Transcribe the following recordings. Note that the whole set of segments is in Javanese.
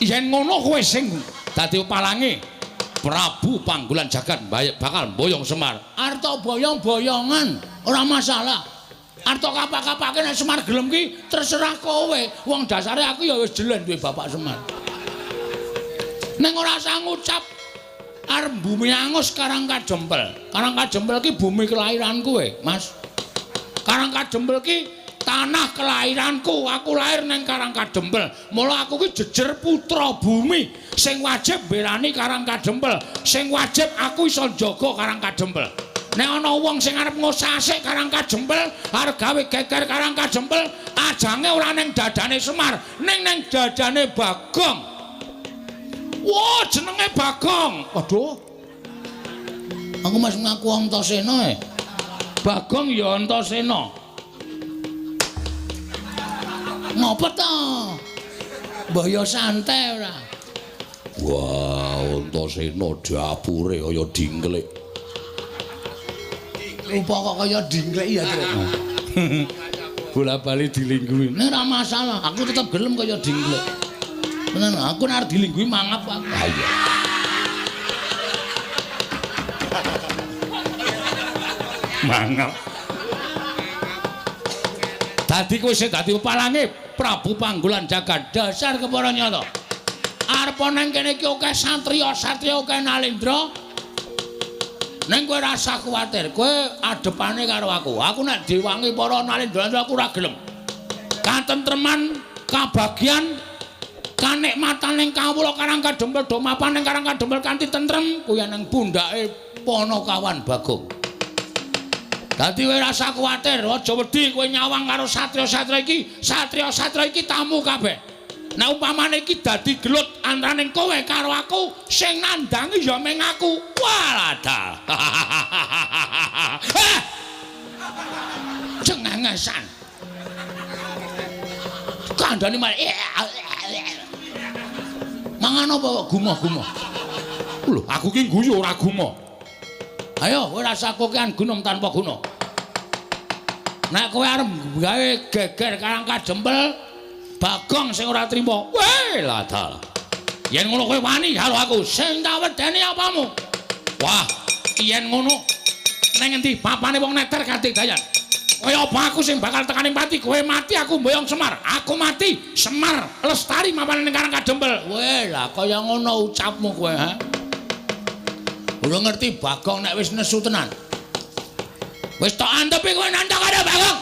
Yen ngono kowe sing dadi palange Prabu Panggulan Jagat bakal mboyong Semar. Arta boyong-boyongan ora masalah. Arta kapak-kapake nek Semar gelem ki terserah kowe. Wong dasare aku ya wis jelen duwe bapak Semar. Ning ora usah ngucap arep bumi angus Karang Kadempel. Karang Kadempel ki bumi kelahiranku Mas. Karang Kadempel ki tanah kelahiranku. Aku lahir nang Karang Kadempel. Mula aku ki jejer putra bumi sing wajib mbelani Karang Kadempel. Sing wajib aku iso njaga Karang Kadempel. Nek ana wong sing arep ngosasik Karang Kadempel, arep gawe geger Karang Kadempel, ajange ora ning dadane Semar, ning nang dadane Bagong. Wah, jenenge Bagong. Waduh. Aku masih ngaku Antasena e. Bagong ya Antasena. Ngopo to? Mbah ya santai ora. Wah, Antasena dapure kaya dingklik. Rupa kok kaya dingklik ya, Truk. Bola-bali dilingguhi. Nek ora masalah, aku tetep gelem kaya dingklik. Tenan, aku nek arep dilingguhi mangap aku. Ha iya. Mangap. Dadi kowe sing dadi pepalange Prabu Panggulan Jagat dasar kepara nyata. Arep nang kene iki akeh satriya-satriya akeh nalendra. Ning kowe ora usah kuwatir, kowe adepane karo aku. Aku nek diwangi para nalendra aku ora gelem. Katentreman, kabagyan, kanikmatan ning kawula Karang Kadempel do mapan ning Karang Kadempel kanthi tentrem kuwi nang pundhake Panakawan Bagong. Dadi kowe ora usah kuwatir, aja wedi kowe nyawang karo satriya-satriya iki, satriya-satriya iki tamu kabeh. Nek umpamane iki dadi gelut antaraning kowe karo aku, sing nandangi ya mung aku. Walah. Cengengesan. Kandhane malah mangan apa kok gumoh-gumoh. Lho, aku ki guyu ora gumoh. Ayo, kowe rasa kokean gunung tanpa guna. Nek kowe arep gawe geger Karang Kadempel, Bagong sing ora trima. Weh, ladal. Yen ngono kowe wani karo aku, sing tak wedeni apamu? Wah, yen ngono ning endi papane wong neter kanthi dayan. Kaya apa aku sing bakal tekaning pati, kowe mati aku mboyong Semar. Aku mati, Semar lestari mapane ning Karang Kadempel. Weh, lah kaya ngono ucapmu kowe, ha? Ora ngerti Bagong nek wis nesu tenan. Wis tok antepi kowe nantang karo Bagong.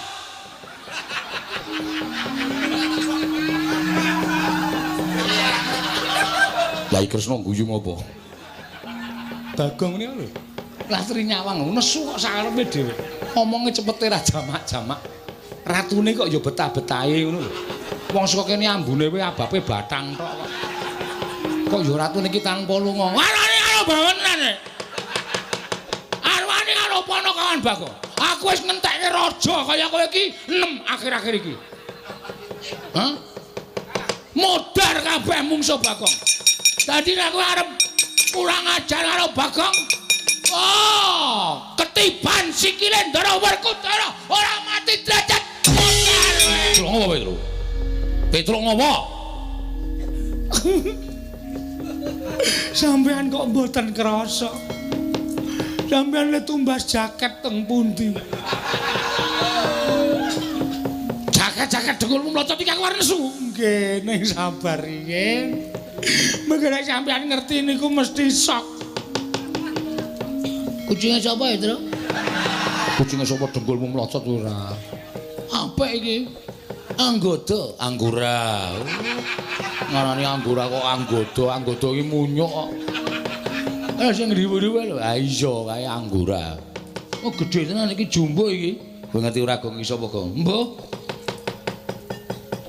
Lah Kresna guyu ngopo? Bagong niku lho. Lastri nyawang nesu kok sakarepe dhewe. Omonge cepete ra jamak-jamak. Ratune kok ya betah-betahe ngono lho. Wong saka kene ambune wae abape batang tok kok. Kok ya ratune iki tanpa lunga. Warane karo bawenan. Arwane karo Panakawan Bagong. Aku wis ngentekke raja kaya kowe iki 6 akhir-akhir iki. Hah? Modar kabeh mungsuh Bagong. Dadi nek kowe arep kurang ajar karo Bagong, oh, ketiban sikile Ndara Werkudara ora mati derajat. Modar kowe. Petruk ngopo, Petruk? Petruk ngopo? Sampeyan kok mboten krasa. Sampeyan le tumbas jaket teng pundi? Jaket-jaket dengkulmu mlocot iki aku arep nesu. Nggih, ning sabar riyin. Mengko nek sampeyan ngerti niku mesti sok. Kucinge sapa ya, Tru? Kucinge sapa dengkulmu mlocot ora? Apik iki. Anggoda, anggora. Ngarani anggora kok anggoda, anggoda iki munyuk kok. Sing riwu-riwu lho. Ha iya kae anggora. Oh gedhe tenan iki jumbo iki. Kowe ngerti ora Gong iso apa, Gong? Mbuh.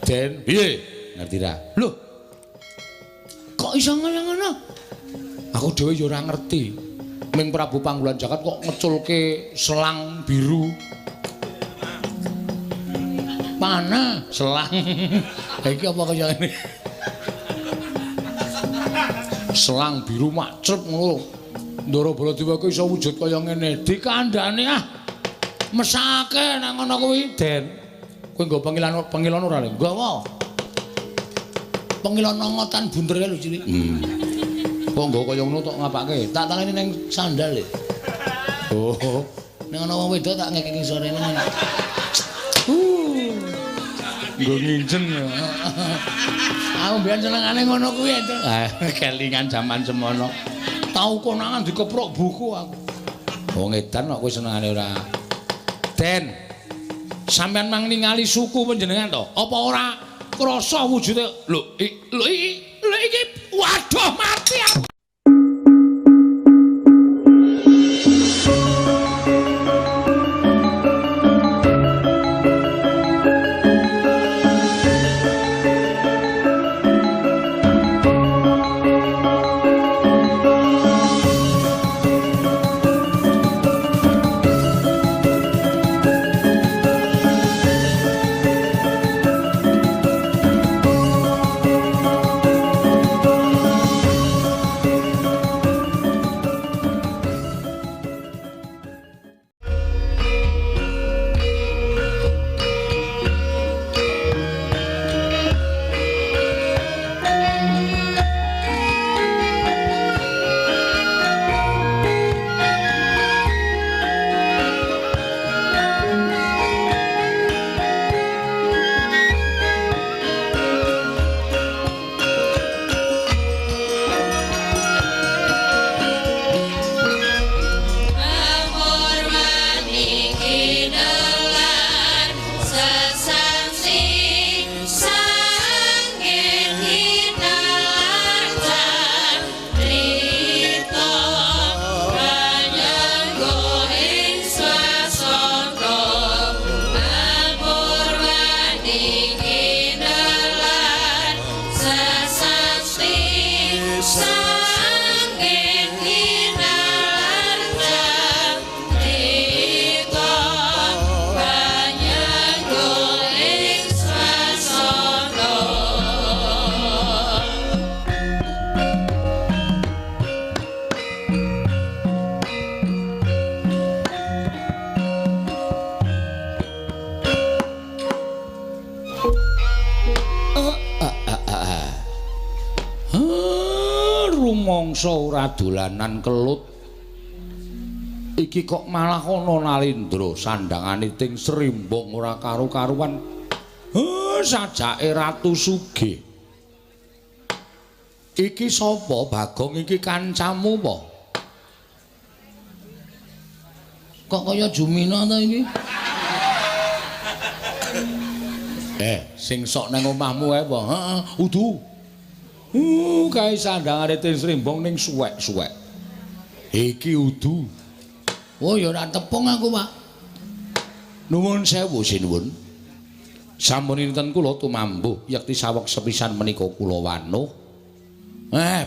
Den, piye? Ngerti ra? Lho. Kok iso ngono-ngono? Aku dhewe ya ora ngerti. Ming Prabu Panggulan Jagat kok ngeculke selang biru. Panah selang. Ha iki apa kaya ngene? Selang biru macrep ngono. Ndara Baladewa ku iso wujud kaya ngene. Dikandhane ah. Mesake nang ngono kuwi, Den. Kowe nggo pengilon ora lho? Nggawa. Pengilon nongotan bunder kae lho cilik. Kok nggo kaya ngono tok ngapake? Tak taleni ning sandal e. Oh. Ning ana wong wedok tak ngekek ngisore ngono. Nggo ngincen ya. Aku mbiyen senengane ngono kuwi ento. Kelingan jaman semono. Tau konangan dikeprok buku aku. Wong edan kok kowe senengane ora. Den. Sampeyan mang ningali suku panjenengan to? Apa ora krasa wujude? Lho, lho iki waduh mati aku. Rumangsa ora dolanan kelut. Iki kok malah ana Nalindra sandangane ting srimbong ora karu-karuan. Sajake Ratu Sugih. Iki sapa Bagong iki kancamu apa? Kok kaya Jumina ta iki? Sing sok nang omahmu ae apa? Heeh, udu. Kae sandangane ting srimbong ning suwek-suwek. Iki udu. Oh ya ora tepung aku, Pak. Nuwun sewu sinuwun. Sampun inten kula tumambuh yekti saweg sepisan menika kula wanuh.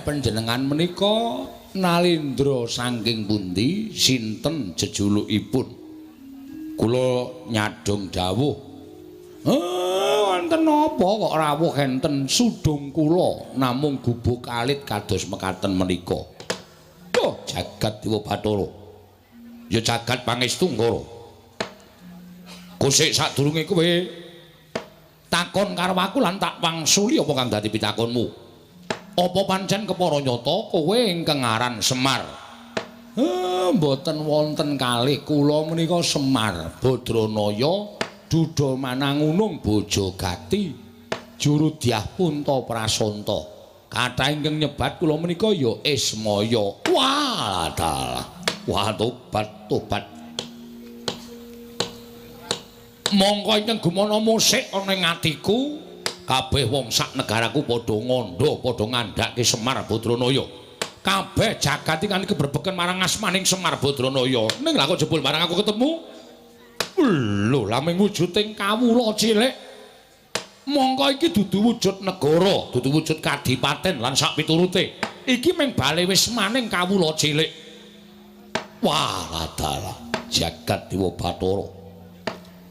Panjenengan menika Nalindra saking pundi sinten jejulukipun? Kula nyadhong dawuh. Wonten napa kok rawuh enten sudung kula namung gubuk alit kados mekaten menika. Duh, jagat Dewa Bathara. Ya jagat pangestu Ngara. Kusik sadurunge kowe takon karo aku lan tak wangsuli apa kang dadi pitakonmu. Apa pancen kepara nyata kowe ingkang aran Semar? Mboten wonten kalih kula menika Semar Badranaya Duda Manangunung Bojogati Jurudyah Punta Prasanta. Kathah ingkang nyebat kula menika ya Ismaya. Wah, dalah. Wah, tobat, tobat. Mongko ingkang gumana musik ana ing atiku, kabeh wong sak negaraku padha ngandha, padha ngandhake Semar Badranaya. Kabeh jagat iki kanthi kebrebeken marang asmaning Semar Badranaya. Ning lha kok jebul marang aku ketemu? Lho, laming wujuding kawula cilik. Mongko iki dudu wujud negara, dudu wujud kadipaten lan sak piturute. Iki mung bale wismaning kawula cilik. Wah, dalah jagat Dewa Bathara.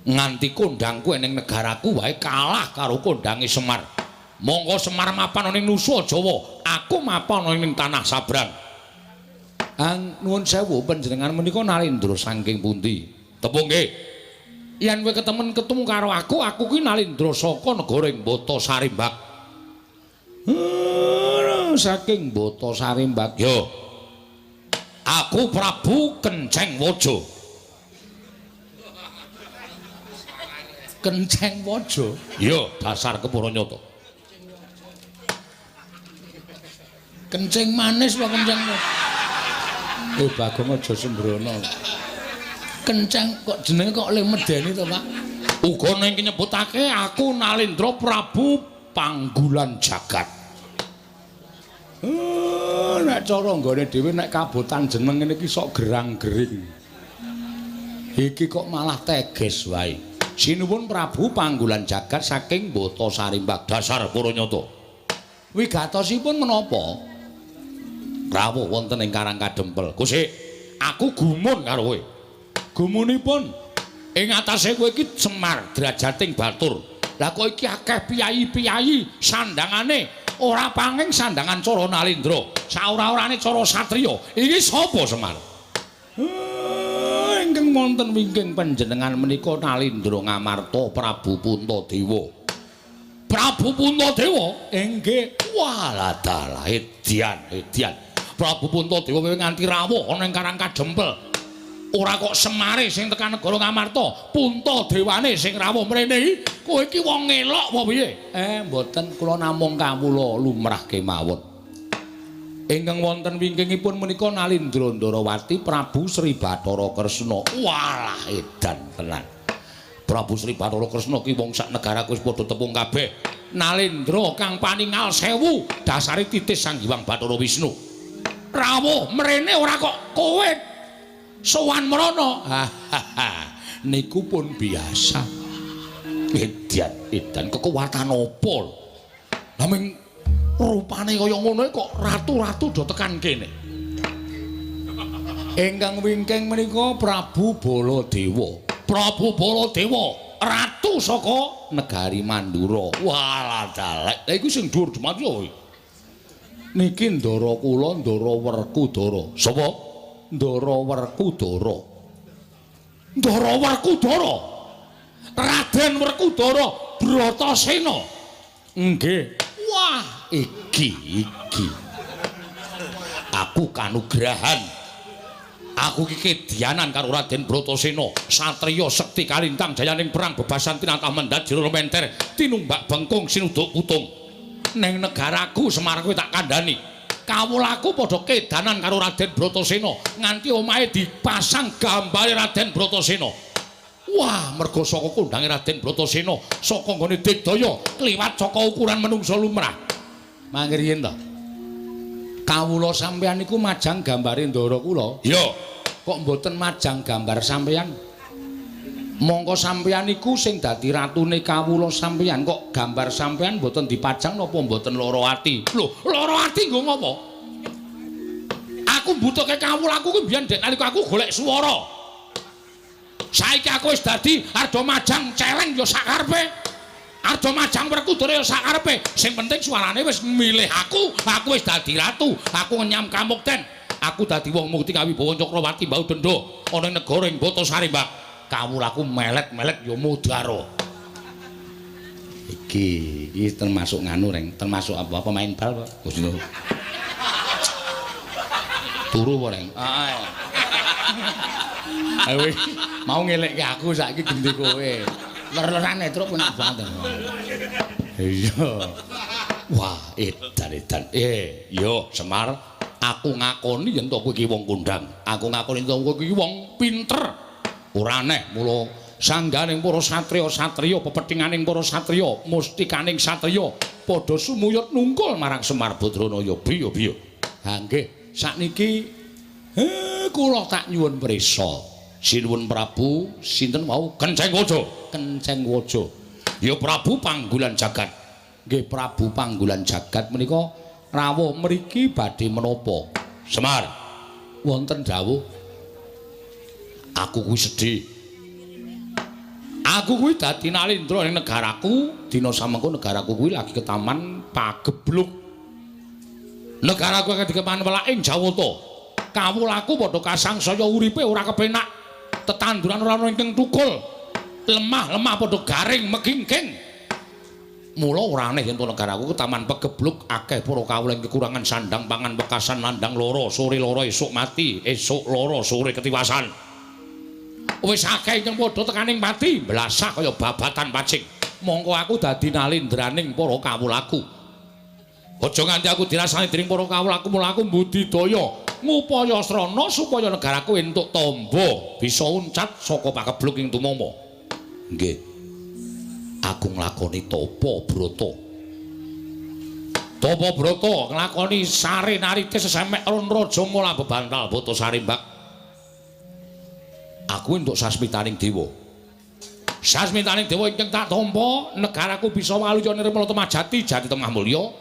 Nganti kondangku ning negaraku wae kalah karo kondange Semar. Mongko Semar mapan ning Nusa Jawa, aku mapan ning tanah Sabrang. Nuwun sewu panjenengan menika Nalindra saking pundi? Tepung nggih. Yen kowe ketemen ketemu karo aku, aku ki Nalindra saka negara ing Bata Sarimbak. Saking Batasari Mbak. Yo. Aku Prabu Kenceng Waja. Kenceng Waja? Iya, dasar kepara nyata. Kenceng manis apa kenceng? Bagong aja sembrono. Kenceng kok jenenge kok le medeni to, Pak? Uga ning nyebutake aku Nalendra Prabu Panggulan Jagat. Nek cara nggone dhewe nek kabotan jeneng ngene iki sok gerang-gering. Iki kok malah teges wae. Sinuwun Prabu Panggulan Jagat saking Batasari Mbak, dasar para nyata. Wigatosipun menapa? Rawuh wonten ing Karang Kadempel. Kusik, aku gumun karo kowe. Gumunipun ing atase kowe iki Semar drajating batur. Lah kok iki akeh piyayi-piyayi sandangane ora panging sandangan cara Nalendra, saora-orane cara satriya. Iki sapa Semar? Ingkang wonten wingking panjenengan menika Nalendra Ngamarta Prabu Puntadewa. Prabu Puntadewa? Inggih. Walah dalah edian, edian. Prabu Puntadewa kowe nganti rawuh ana ing Karang Kadempel. Ora kok Semare sing tekan negara Ngamarta, Puntadewane sing rawuh mrene iki. Kowe iki wong ngelok apa piye? Mboten, kula namung kawula lumrah kemawon. Ingkang wonten wingkingipun menika Nalendra Ndarawati Prabu Sri Bathara Kresna. Walah edan tenan. Prabu Sri Bathara Kresna ki wong sak negaraku wis padha tepung kabeh. Nalendra kang paningal sewu dasare titis Sang Hyang Bathara Wisnu. Rawuh mrene ora kok kowe sowan mrono. Niku pun biasa. Edan edan kekuatan apa lho? Lah ming rupane kaya ngono kok ratu-ratu do tekan kene. Ingkang wingking menika Prabu Baladewa. Prabu Baladewa, ratu saka negari Mandura. Walah dalek. Lah iku sing dhuwur jemati kowe. Niki ndara kula Ndara Werkudara. Sapa? Ndara Werkudara. Ndara Werkudara. Raden Werkudara Bratasena. Nggih. Wah, iki iki. Aku kanugrahan. Aku iki kedianan karo Raden Bratasena, satriya sekti kalintang jayaning perang bebasan tinatah mendhat jero menter, tinumbak bengkung sinuduk putung. Neng negaraku Semar kowe tak kandhani. Kawulaku padha kedanan karo Raden Bratasena, nganti omahe dipasang gambare Raden Bratasena. Wah, mergo saka kondange Raden Bratasena, saka nggone digdaya kliwat saka ukuran menungsa lumrah. Mangke riyen to. Kawula sampeyan niku majang gambare ndara kula. Iya. Kok mboten majang gambar sampeyan? Mongko sampeyan niku sing dadi ratune kawula sampeyan, kok gambar sampeyan mboten dipajang napa mboten lara ati? Lho, lara ati nggo ngopo? Aku mbutuhke kawulaku kuwi biyen dek nalika aku golek swara. Saiki aku wis dadi arda majang celeng ya sakarepe. Arda majang Werkudara ya sakarepe. Sing penting suarane wis milih aku, aku wis dadi ratu, aku ngenyam kamukten. Aku dadi wong mukti kawibawa Cakrawati mbau denda ana ing negara ing Batasari, Mbak. Kawulaku melet-melet ya mudara. Iki iki termasuk nganu reng, termasuk apa pemain bal, Pak. Gusti. Turu apa reng? Heeh. Ayo mau ngelekke aku saiki genti kowe. Ler-lerane truk enak banget. Iya. Wah, edan-edan. Yo Semar, aku ngakoni yen to kowe iki wong kondang. Aku ngakoni yen kowe iki wong pinter. Ora aneh mula sangganing para satriya-satriya, pepethinganing para satriya, mustikaning satriya padha sumuyut nungkul marang Semar Badranaya. Biyo-biyo. Ha nggih, sakniki kula tak nyuwun prisa. Sinuwun Prabu sinten wau? Kenceng Waja. Kenceng Waja. Ya Prabu Panggulan Jagat. Nggih Prabu Panggulan Jagat menika rawuh mriki badhe menapa? Semar, wonten dawuh. Aku kuwi sedih. Aku kuwi dadi Nalendra ning negaraku, dina samengko negaraku kuwi lagi ketaman pagebluk. Negaraku lagi dikeman welaking Jawata. Kawulaku padha kasangsaya uripe ora kepenak. Tetanduran ora ana ingkang tukul. Lemah-lemah padha garing megingking. Mula ora aneh yen to negaraku taman pegebluk akeh para kawula ing kekurangan sandang pangan wekasan landang loro, sore loro esuk mati, esuk loro sore ketiwasan. Wis akeh ingkang padha tekaning pati, blasah kaya babatan pacing. Mongko aku dadi nalindraning para kawulaku. Aja nganti aku dirasani dening para kawulaku, mula aku mbudidaya ngupaya srana supaya negaraku entuk tamba bisa uncat saka pakebluk ing tumama. Nggih. Aku nglakoni tapa brata. Tapa brata nglakoni sare narite sesemek ron raja mula bebantal bata sarimbak. Aku entuk sasmitaning dewa. Sasmitaning dewa ingkang tak tampa, negaraku bisa waluya nirmala temah jati jati temah mulya.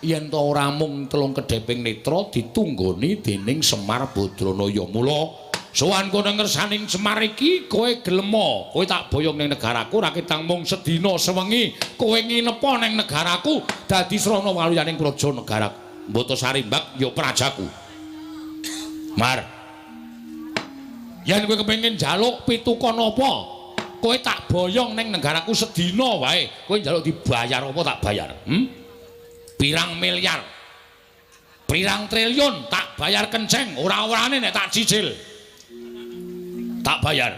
Yen ta ora mung telung kedheping netra ditunggoni dening Semar Badranaya. Mula sowan kono ngersaning Semar iki kowe gelema, kowe tak boyong ning negaraku ra ketang mung sedina sewengi kowe nginepa ning negaraku dadi srana waluyaning praja negara Mbata Sarimbak ya prajaku. Mar, yen kowe kepengin njaluk pitukon apa, kowe tak boyong ning negaraku sedina wae, kowe njaluk dibayar apa tak bayar? Pirang miliar, pirang triliun tak bayar kenceng, ora-orane nek tak cicil. Tak bayar.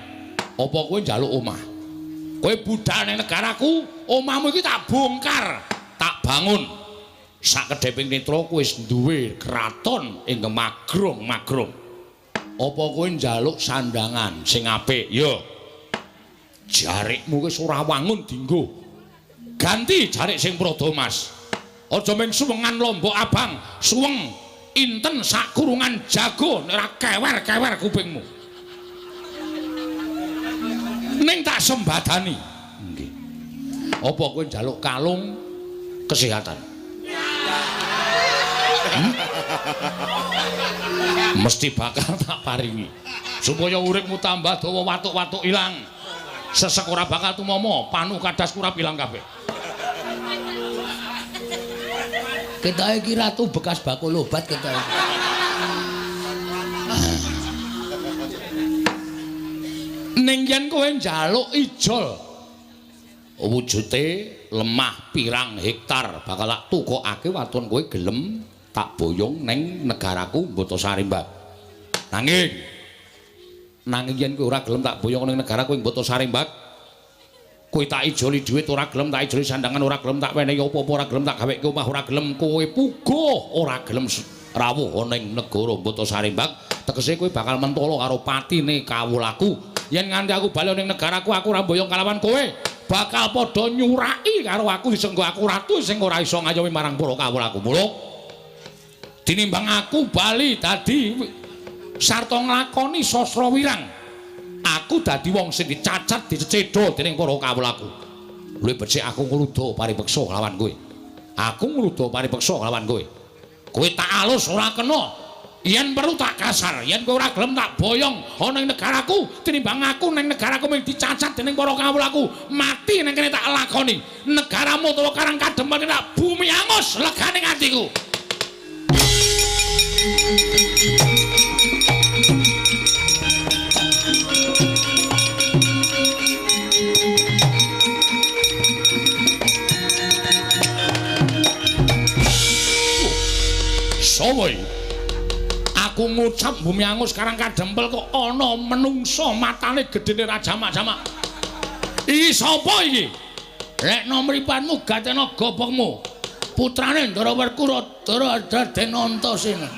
Apa kowe njaluk omah? Kowe budal ning negaraku, omahmu iki tak bongkar, tak bangun. Sak kedheping netra kowe wis duwe kraton ing magrong-magrong. Apa kowe njaluk sandangan sing apik? Ya. Jarikmu wis ora wangun dinggo. Ganti jarik sing prada mas. Aja mung suwengan lombok abang, suweng inten sak kurungan jago nek ora kewer-kewer kupingmu. Ning tak sembadani. Nggih. Apa kowe njaluk kalung kesehatan? Mesti bakal tak paringi. Supaya uripmu tambah dawa, watuk-watuk ilang. Sesek ora bakal tumama, panu kadas kurap ilang kabeh. Ketoke iki ratu bekas bakul obat ketoke. Ning yen kowe njaluk ijol wujute lemah pirang hektar bakal tak tukokake waton kowe gelem tak boyong ning negaraku Mbata Sarimbak. Nanging yen kowe ora gelem tak boyong ning negaraku Mbata Sarimbak, kowe tak ijoli dhuwit ora gelem, tak ijoli sandangan ora gelem, tak wenehi apa-apa ora gelem, tak gaweke omah ora gelem, kowe puguh ora gelem rawuh ning negara Mbata Sarimbak, tegese kowe bakal mentolo karo patine kawulaku. Yen nganti aku bali ning negaraku aku ora mboyong kalawan kowe, bakal padha nyuraki karo aku disenggo aku ratu sing ora iso ngayomi marang para kawulaku. Mula tinimbang aku bali dadi sarta nglakoni sastra wirang, aku dadi wong sing dicacat dicecedha dening para kawulaku. Luwih becik aku ngluda paripeksa kelawan kowe. Aku ngluda paripeksa kelawan kowe. Kowe tak alus ora kena. Yen perlu tak kasar, yen kowe ora gelem tak boyong ana ing negaraku, tinimbang aku ning negaraku mung dicacat dening para kawulaku, mati ning kene tak lakoni. Negaramu utawa Karang Kadempel tak bumi angus legane atiku. Sopo iki? Aku ngucap bumi angus Karang Kadempel kok ana menungsa matane gedene ra jamak-jamak. Iki sapa iki? Lekno mripatmu gatena gobokmu. Putrane Ndara Werkudara Raden Antasena.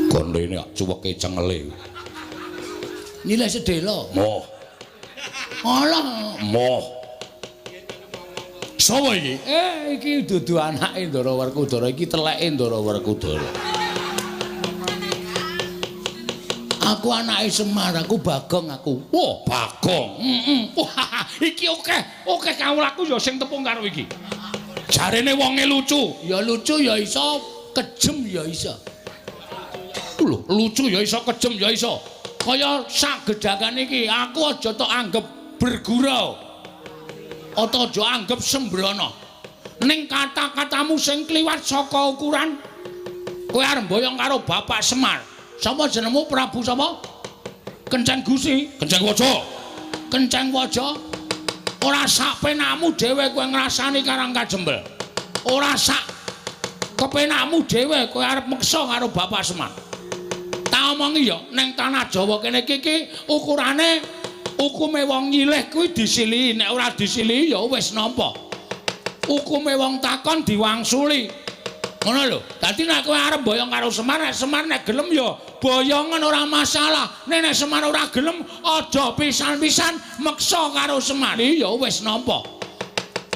Gondene kok cuweke cengele. Nyilih sedhela. Moh. Alah, moh. Sapa iki? Iki dudu anake Ndara Werkudara, iki teleke Ndara Werkudara. Aku anake Semar, aku Bagong aku. Wah, Bagong. Heeh. Wah, iki akeh kawulaku ya sing tepung karo iki. Jarene wonge lucu. Ya lucu ya iso, kejem ya iso. Lho, lucu ya iso, kejem ya iso. Kaya sak gedhakan iki, aku aja tok anggep bergurau. Ata aja anggep sembrono. Ning kata-katamu sing kliwat saka ukuran, kowe arep mboyong karo Bapak Semar. Sapa jenengmu Prabu sapa? Kenceng Gusi, Kenceng Waja. Kenceng Waja. Ora sak penakmu dhewe kowe ngrasani Karang Kajembel. Ora sak kepenakmu dhewe kowe arep meksa karo Bapak Semar. Tak omongi ya, ning tanah Jawa kene iki ukurane hukume wong nyilih kuwi disilihi, nek ora disilihi ya wis nampa. Hukume wong takon diwangsuli. Ngono lho. Dadi nek kowe arep boyong karo Semar, nek Semar nek gelem ya boyongan ora masalah. Nek nek Semar ora gelem aja pisan-pisan meksa karo Semar ya wis nampa.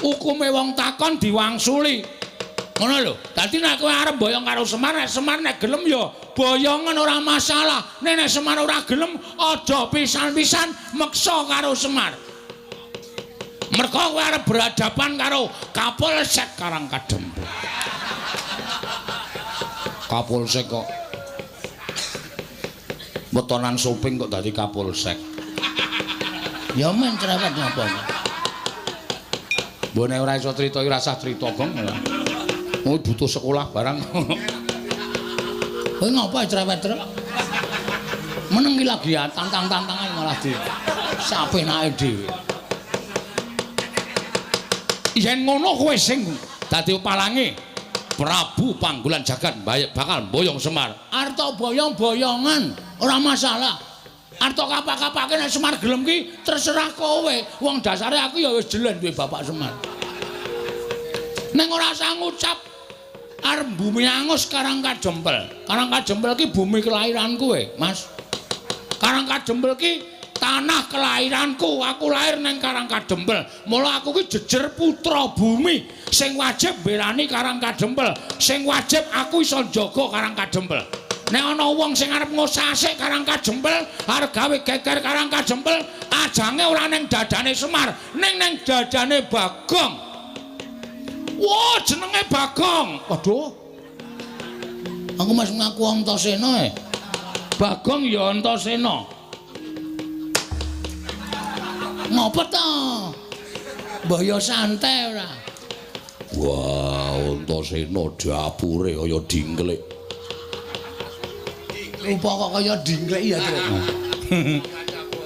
Hukume wong takon diwangsuli. Ngono lho. Dadi nek kowe arep boyong karo Semar, nek Semar nek gelem ya boyongan ora masalah. Nek nek Semar ora gelem aja pisan-pisan meksa karo Semar. Mergo kowe arep berhadapan karo Kapolsek Karang Kadempel. Kapolsek kok wetonan soping kok dadi Kapolsek. Ya men cerewet ngapa. Mbok nek ora iso crita iki rasah crita, Gong. Oh butuh sekolah barang. Kowe ngapa cerewet trek? Meneng iki lagi tantang-tantangan malah di sapenake dhewe. Yen ngono kowe sing dadi palange Prabu Panggulan Jagat bakal boyong Semar. Arta boyong-boyongan ora masalah. Arta kapak-kapake nek Semar gelem ki terserah kowe. Wong dasare aku ya wis jelen duwe Bapak Semar. Ning ora usah ngucap arep bumi angus Karang Kajempel. Karang Kajempel ki bumi kelahiranku kowe, Mas. Karang Kajempel ki tanah kelahiranku. Aku lahir nang Karang Kadempel. Mula aku ki jejer putra bumi sing wajib mbelani Karang Kadempel, sing wajib aku iso njaga Karang Kadempel. Nek ana wong sing arep ngosasik Karang Kadempel, arep gawe geger Karang Kadempel, ajange ora ning dadane Semar, ning ning dadane Bagong. Wah, jenenge Bagong. Waduh. Aku mas ngaku Antasena e. Bagong ya Antasena. Ngopo to? Mbah ya santai ora. Wah, Antasena dapure kaya dingklik. Rupa kok kaya dingklik ya, Truk.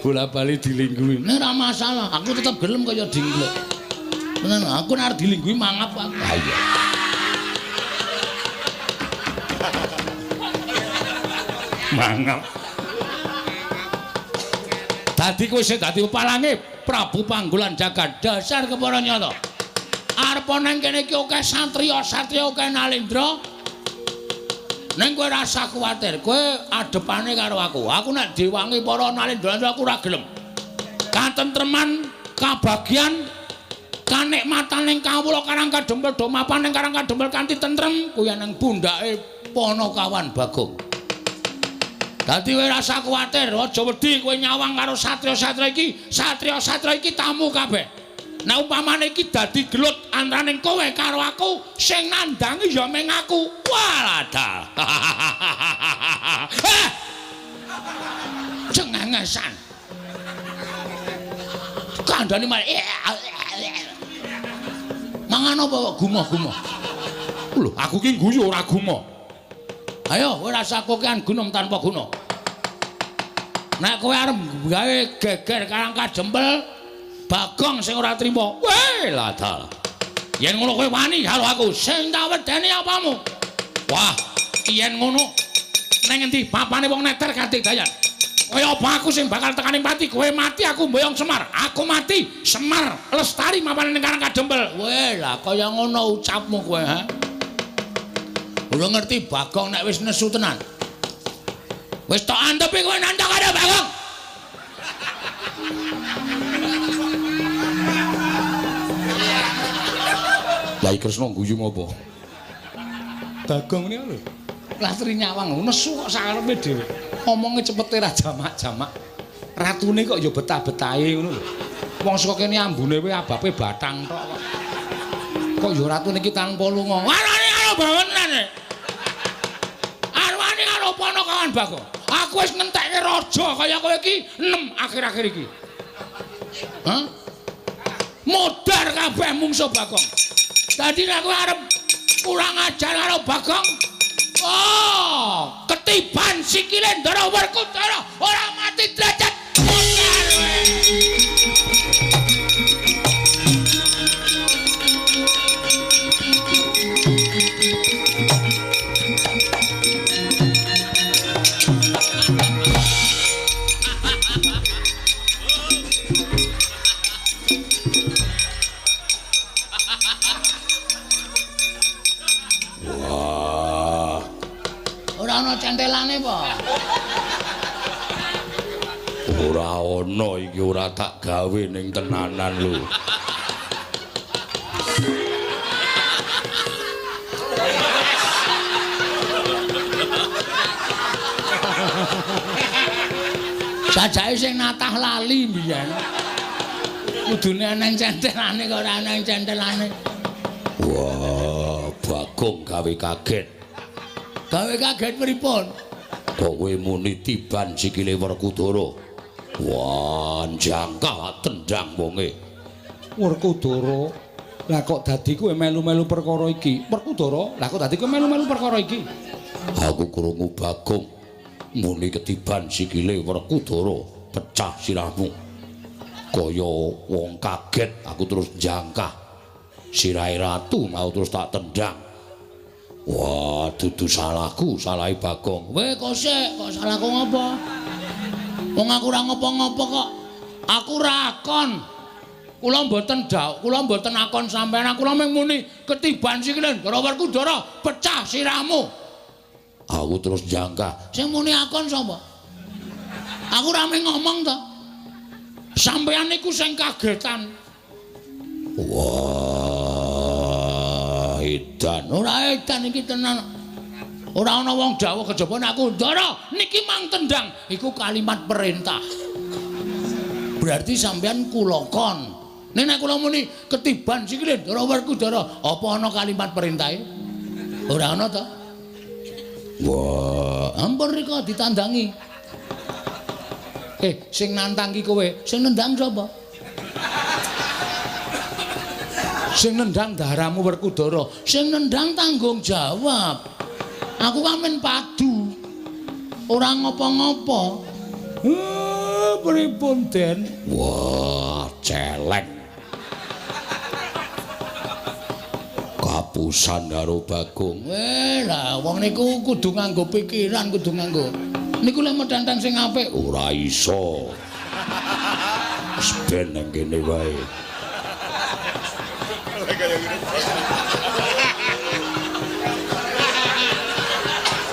Bola-bali dilingguhi. Nek ora masalah, aku tetep gelem kaya dingklik. Tenan, aku nek arep dilingguhi mangap aku. Ha iya. Mangap. Dadi kowe sing dadi palange Prabu Panggulan Jagat dasar kepara nyata. Arep nang kene iki akeh satriya-satriya akeh nalendra. Ning kowe rasa kuwatir, kowe adepane karo aku. Aku nek diwangi para nalendra aku ora gelem. Katentreman, kabagian, kanikmatan ning kawula Karang Kadempel do mapan ning Karang Kadempel kanthi tentrem kuwi nang pundhake Panakawan Bagong. Dadi kowe rasa kuwatir, aja wedi kowe nyawang karo satriya-satriya iki, satriya-satriya iki tamu kabeh. Nek umpamane iki dadi gelut antaraning kowe karo aku, sing nandangi ya mung aku. Walah. Cengengesan. Kandhane malah mangan apa kok gumoh-gumoh. Lho, aku ki guyu ora gumoh. Ayo, kowe rasa kokean gunung tanpa guna. Nek kowe arep gawe geger Karang Kadempel, Bagong sing ora trima. Weh, ladal. Yen ngono kowe wani karo aku, sing tak wedeni apamu? Wah, yen ngono nang endi papane wong neter kanthi dayan. Kaya apa aku sing bakal tekaning pati, kowe mati aku mboyong Semar. Aku mati, Semar lestari mapane ning Karang Kadempel. Weh, lah kaya ngono ucapmu kowe, ha? Ora ngerti Bagong nek wis nesu tenan. Wis tok antepi kowe nantang karo Bagong. Lah iki Kresna guyu ngopo? Bagong niku lho. Lastri nyawang nesu kok sakarepe dhewe. Omonge cepete ra jamak-jamak. Ratune kok ya betah-betahe ngono lho. Wong saka kene ambune wae abape batang tok kok. Kok ya ratune iki tanpa lunga. Warane karo bangunan. Arwane karo Panakawan Bagong. Aku wis ngentekke raja kaya kowe iki 6 akhir-akhir iki. Hah? Modar kabeh mungsuh Bagong. Dadi nek kowe arep kurang ajar karo Bagong, oh, ketiban sikile Ndara Werkudara ora mati derajat. Modar kowe. centelane apa? Ora ana iki ora tak gawe ning tenanan lho. Sajake sing natah lali mbiyen. Kudune ana centelane kok ora ana centelane. Wah, Bagong gawe kaget. Gawe kaget pripun? Kowe muni tiban sikile Werkudara. Wah, jangkah tendang wonge. Werkudara, lah kok dadi kowe melu-melu perkara iki? Werkudara, lah kok dadi kowe melu-melu perkara iki? Aku krungu Bagong muni ketiban sikile Werkudara, pecah sirahmu. Kaya wong kaget, aku terus jangkah. Sirahe ratu mau terus tak tendang. Wah, dudu salahku, salahe Bagong. Weh, kok sik, kok salahku ngopo? Wong aku ora ngopo-ngopo kok. Aku ora akon. Kula mboten dawuh, kula mboten akon sampean. Kula mung muni ketiban sikile Ndara Werkudara, pecah sirahmu. Aku terus jangkah. Sing muni akon sapa? Aku ora mung ngomong to. Sampean niku sing kagetan. Wah, edan. Ora edan iki tenan. Ora ana wong dawuh kejaba nek aku Ndara niki mang tendang, iku kalimat perintah. Berarti sampean kula kon. Nek nek kula muni ketiban sikile Ndara Werkudara, apa ana kalimat perintahe? Ora ana to. Wah, ampun rika ditandangi. Sing nantang ki kowe, sing nendang sapa? Sing nendang daramu Werkudara, sing nendang tanggung jawab. Aku kan men padu. Ora ngopo-ngopo. Pripun, Den? Wah, celeng. Kapusan karo Bagong. Lah wong niku kudu nganggo pikiran, kudu nganggo. Niku lek medantang sing apik ora iso. Wis ben nang kene wae.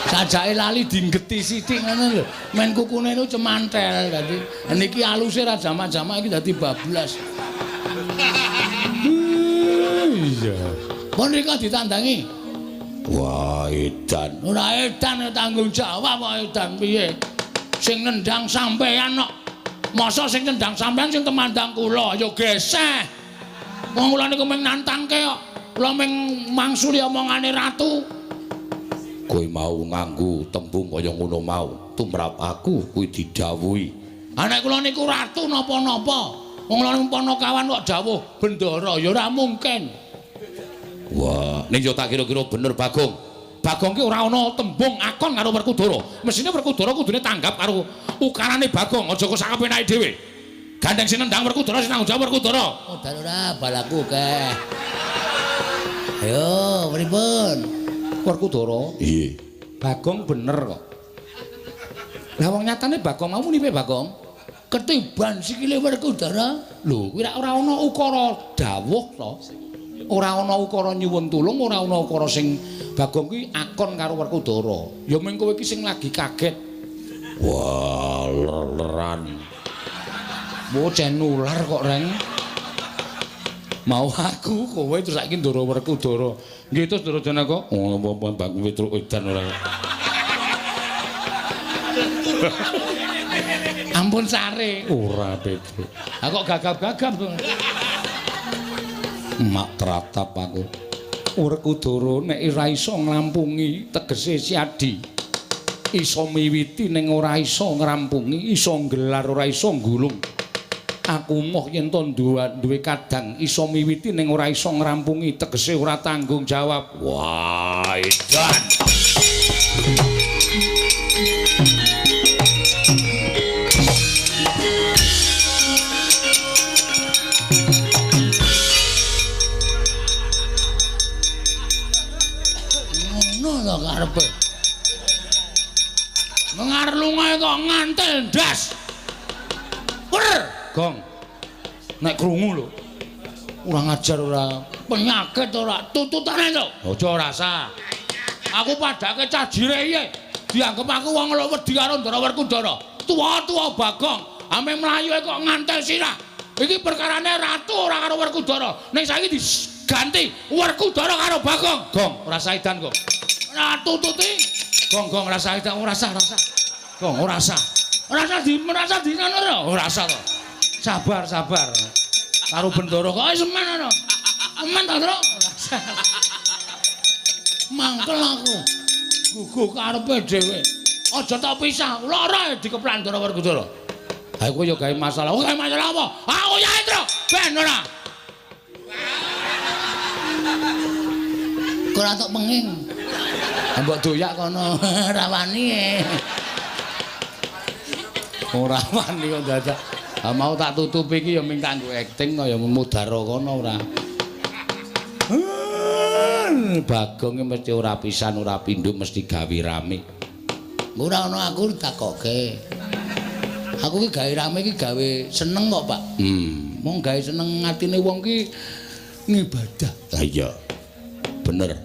Sajake lali dinggeti sithik ngono lho. Men kukune niku cemantel dadi. Niki aluse ra jamak-jamak iki dadi bablas. Iya. Pun rika ditandangi. Wah, edan. Ora edan tanggung jawab kok edan piye? Sing nendang sampean kok. Masa sing nendang sampean sing temandang kula ya geseh. Wong kula niku mung nantangke kok. Kula mung mangsuli omongane ratu. Kowe mau nganggo tembung kaya ngono mau, tumrap aku kuwi didhawuhi. Ha nek kula niku ratu napa-napa. Wong kula niku panakawan kok dawuh bendara ya ora mungkin. Wah, ning yo tak kira-kira bener Bagong. Bagong ki ora ana tembung akon karo Werkudara. Mesine Werkudara kudune tanggap karo ukarane Bagong, aja kok sakapenake dhewe. Gandeng sing nendang Werkudara sing tanggung jawab Werkudara. Oh, dal ora balaku keh. Ayo, pripun? Werkudara. Iya. Bagong bener kok. Lah wong nyatane Bagong mau muni piye Bagong? Ketiban sikile Werkudara. Lho, kuwi ora ana ukara dawuh to. Ora ana ukara nyuwun tulung, ora ana ukara sing Bagong kuwi akon karo Werkudara. Ya mung kowe iki sing lagi kaget. Wah, ler-leran. Bocah nular kok, Reng. Mau aku kowe terus saiki Ndara Werkudara. Nggih terus Ndara Janaka. Oh, apa Bagong Petruk edan ora. Ampun sare. Ora Petruk. Ha kok gagap-gagap to. Mak tratap aku. Werkudara nek ora iso nglampungi tegese Siadi. Iso miwiti ning ora iso ngrampungi, iso nggelar ora iso nggulung. Aku moh yen to duwe kadang iso miwiti ning ora iso ngrampungi, tegese ora tanggung jawab. Wah, edan. Ngono to karepe. Mengarlungae kok ngantel ndas. Wer, Gong. Nek krungu lho. Ora ngajar ora penyakit ora tututane to. Aja rasa. Aku padake cah jire piye. Dianggep aku wong wedi karo Ndara Werkudara. Tuwa-tuwa Bagong, ame mlayu kok ngantel sirah. Iki perkarane ratu ora karo Werkudara. Ning saiki diganti Werkudara karo Bagong. Gong, ora saidan kok. Ratu tuti. Gong, gong ora saidan, ora sah, ora sah. Gong, ora sah. Ora sah di merasa di ngono ora sah to. Sabar, sabar. Karo Bendara kok semen ngono. Aman ta, Tru? Ora sah. Mangkel aku. Guguh karepe dhewe. Aja tak pisah, lara dikeplan Ndara Werkudara. Ha kowe ya gawe masalah. Oh, gawe masalah apa? Aku ya, Tru. Ben ora. Kok ora tok penging. Mbok doyak kono, ora wani. Ora wani kok dadak. Ha mau tak tutupi iki ya mung kanggo akting kaya mudara kono ora. Bagong mesti ora pisan ora pindho mesti gawe rame. Ora ana aku takoke. Aku ki gawe rame ki gawe seneng kok, Pak. Mong gawe seneng atine wong ki ngibadah. Ha iya. Bener.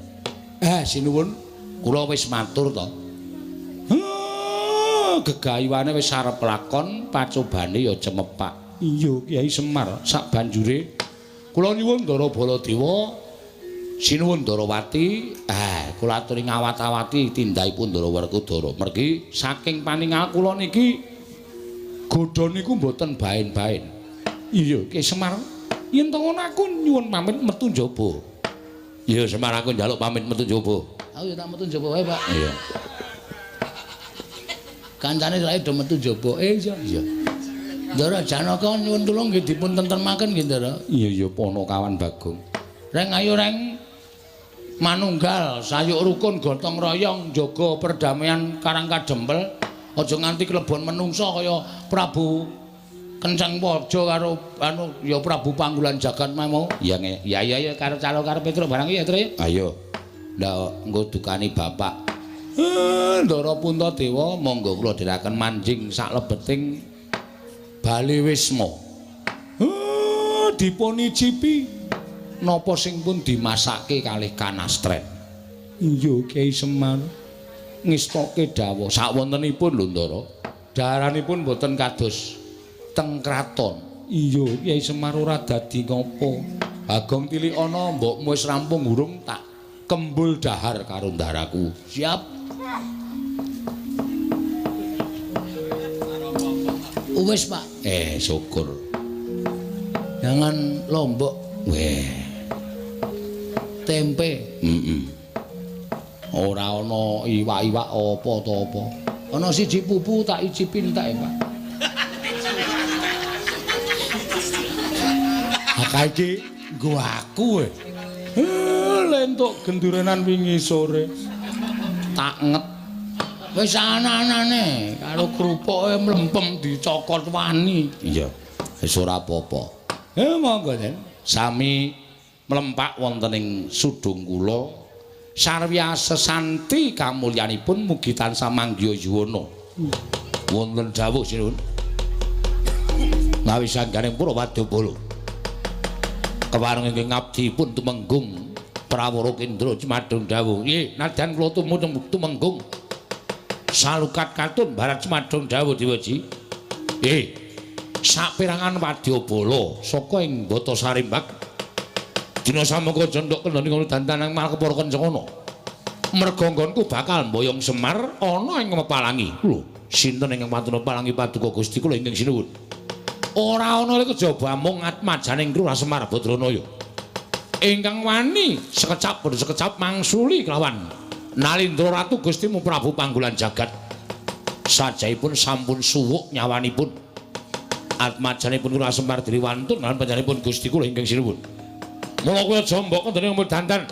Sinuwun, kula wis matur to. Gegayuane wis arep lakon, pacobane ya cemepak. Iya, Kyai Semar, sak banjure kula nyuwun Ndara Baladewa, sinuwun Ndarawati, kula aturi ngawat-awati tindakipun Ndara Werkudara. Mergi saking paningal kula niki godha niku mboten baen-baen. Iya, Kyai Semar, yen to ngono aku nyuwun pamit metu njaba. Iya, Semar, aku njaluk pamit metu njaba. Aku ya tak metu njaba wae, Pak. Iya. Kancane saiki do metu njaba. Iya, iya. Ndara Janaka nyuwun tulung nggih dipun tentremaken nggih, Ndara. Iya, iya, Ponokawan Bagong. Reng ayo reng manunggal sayuk rukun gotong royong jaga perdamaian Karang Kadempel. Aja nganti klebon menungsa kaya Prabu Kenceng Waja karo anu ya Prabu Panggulan Jagat mau. Iya, ya ya ya karo calo karo Petruk barang ya, Tru. Ayo. Ndak engko dukani bapak. Ndara Puntadewa monggo kula dherekaken manjing saklebeting Bale Wisma. Dipunicipi napa sing pun dimasake kalih kanastren. Iya, Kyai Semar. Ngestoke dawuh sakwontenipun lho, Ndara. Daharanipun boten kados teng kraton. Iya, Kyai Semar ora dadi ngopo. Bagong tilik ana mbokmu wis rampung urung tak kembul dahar karo ndaraku. Siap. Wis, Pak. Syukur. Jangan lombok. Weh. Tempe. Ora ana iwak-iwak apa to apa. Ana siji pupu tak icipi entek, Pak. Ha iki nggo aku. Lentuk gendurenan wingi sore. Tak nget. Wis ana-anane karo krupuke mlempem dicokot wani. Iya. Wis ora apa-apa. Monggo, Den. Sami mlempak wonten ing sudung kula. Sarwya sesanti kamulyanipun mugi tansah manggiya yuwana. Wonten dawuh sinuwun. Ngawi sangganing para wadyabala. Kepareng ingkang ngabdi pun tumenggung Prawara Kendra Cemadung dawuh. Nggih, nadyan kula tumenggung salukat katun barat Cemadung dawuh Dewaji. Nggih. Saperangan wadyabala saka ing Bata Sarimbak. Dina samangka jendhok kendhani ngono dandanang malah kepara kencana. Merga nggonku bakal mboyong Semar ana ing Mepalangi. Lho, sinten ingkang wantun Mepalangi paduka Gusti kula ingkang sinuwun. Ora ana kejaba mung atmajaning Lurah Semar Badranaya. Ingkang wani sekecap bodho sekecap mangsuli kelawan Nalindra Ratu Gustimu Prabu Panggulan Jagat. Sajaipun sampun suwuk nyawanipun. Atmajanipun Lurah Semar diri wantun lan panjenenganipun Gusti kula ingkang sinuwun. Mula kowe aja mbok kendhane ngomong dandan.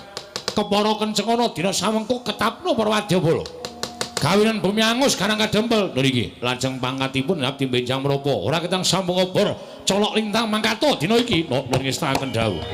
Kepara kencengana dina samengko ketapno para wadyabala. Gawinan bumi angus Karang Kadempel. Lho iki lajeng pangkatipun abdi benjang menapa? Ora ketang sambung obor colok lintang mangkato dina iki. Nuwun ngestakaken dawuh.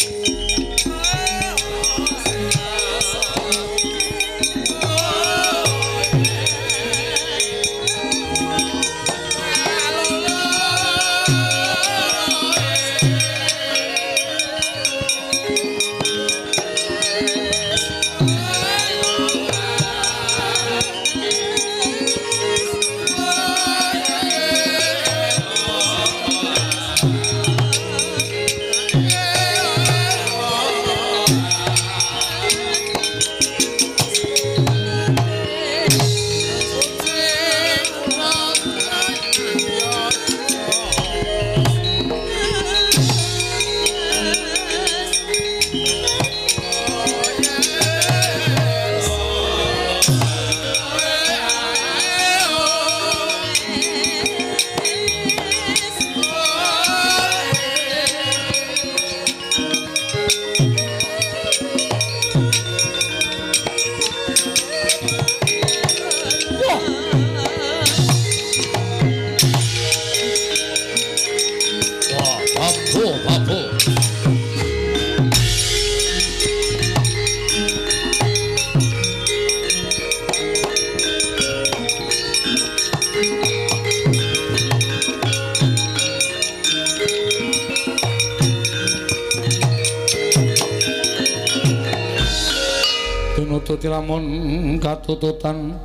Nututi lamun katututan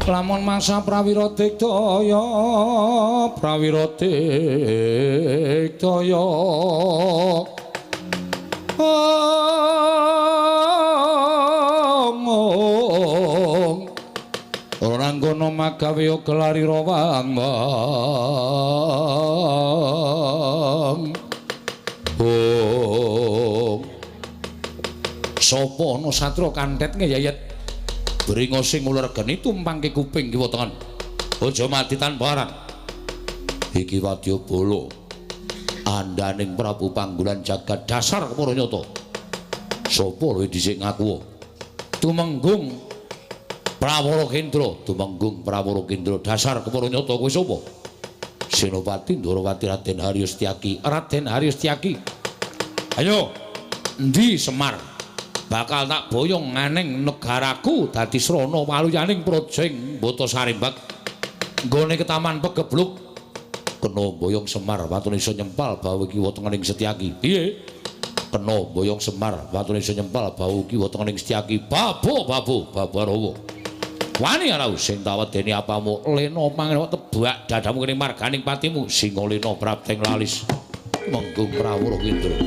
lamun masa prawira digdaya prawira digdaya omong ora nggono magawe gelari rawang oh sapa ana satria kantet ngeyayet bringo sing ular geni tumpangke kuping kiwa tengen aja mati tanpa arang iki wadyabala andaning Prabu Panggulan Jagat dasar kepara nyata sapa luwih dhisik ngaku tumenggung Prawara Kendra tumenggung Prawara Kendra dasar kepara nyata kowe sapa Senopati Ndorowati Raden Haryo Setyaki Raden Haryo Setyaki ayo endi Semar bakal tak boyong nganing negaraku dadi srana waluyaning praja ing Bata Sarimbak nggone ketaman pegebluk kena boyong Semar watune iso nyempal bau kiwa tengening Setyaki piye kena boyong Semar watune iso nyempal bau kiwa tengening Setyaki babo babo babarawa wani ora sing tawedeni apamu lena mangan tebak dadamu kene marganing patimu singa lena prapteng lalis menggung Prawara Kendra.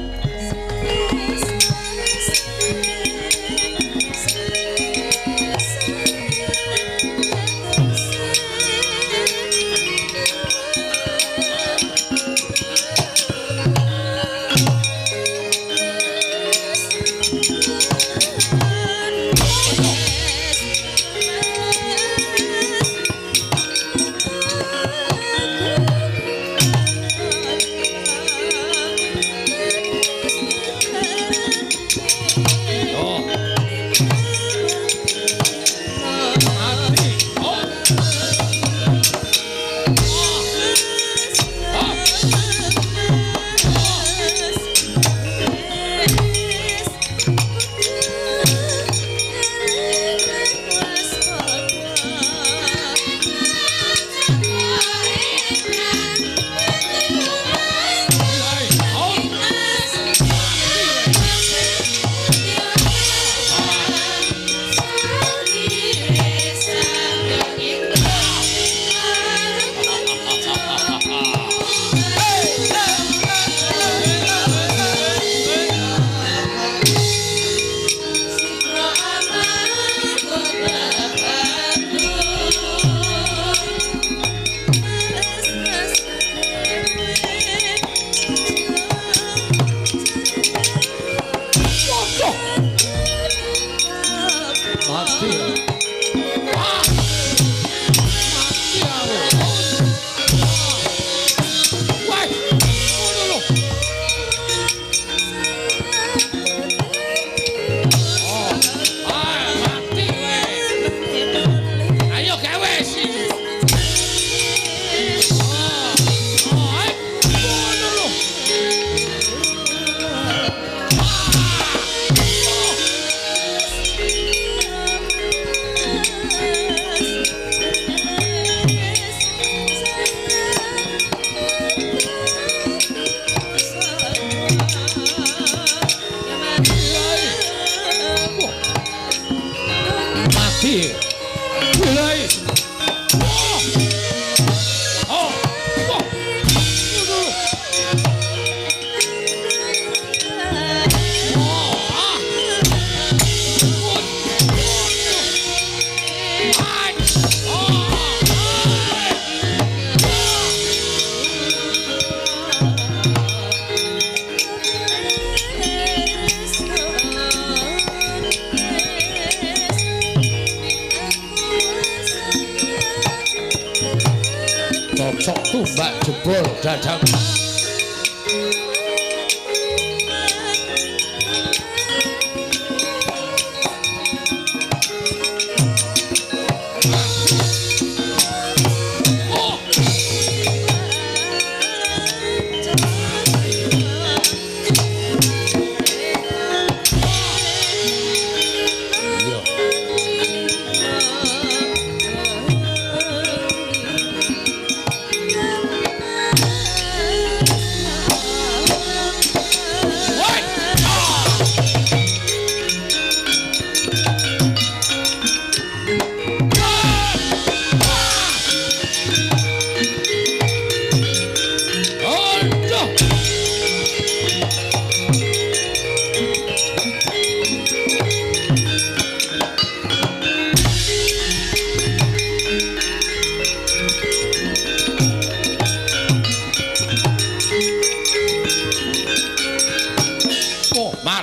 Cocok tumbak jebol dadamu.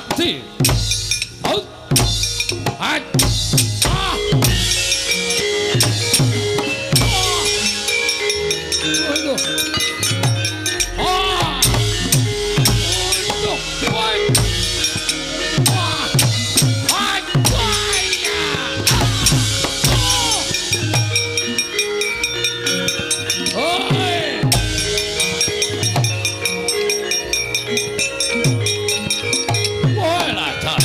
Mati. Out. Hat. Ah. Aduh. Ah. Aduh. Woi. Wah. Hai. Wah. Oi. Woi lah dah.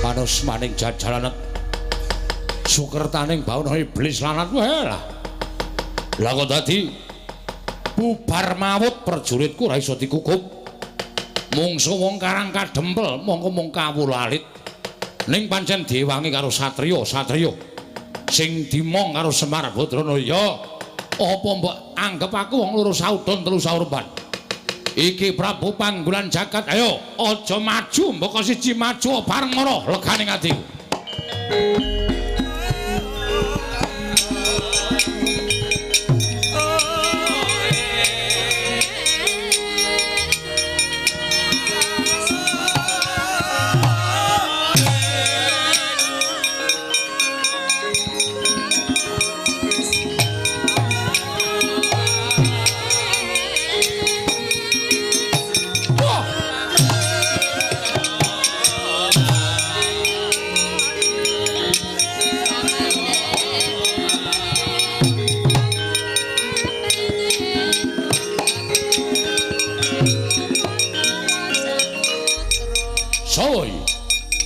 Panus maning jajalanet sukertaning bawana iblis lanat wae lah. Lah kok dadi bubar mawut prajuritku ora iso dikukup. Mungsu wong karang kadempel mongko mung kawula alit. Ning pancen diwangi karo satriya-satriya sing dimong karo Semar Badranaya. Apa mbok anggep aku wong loro saudon telu saurban? Iki Prabu Panggulan Jagat, ayo aja maju mbok siji maju bareng mara legane atiku.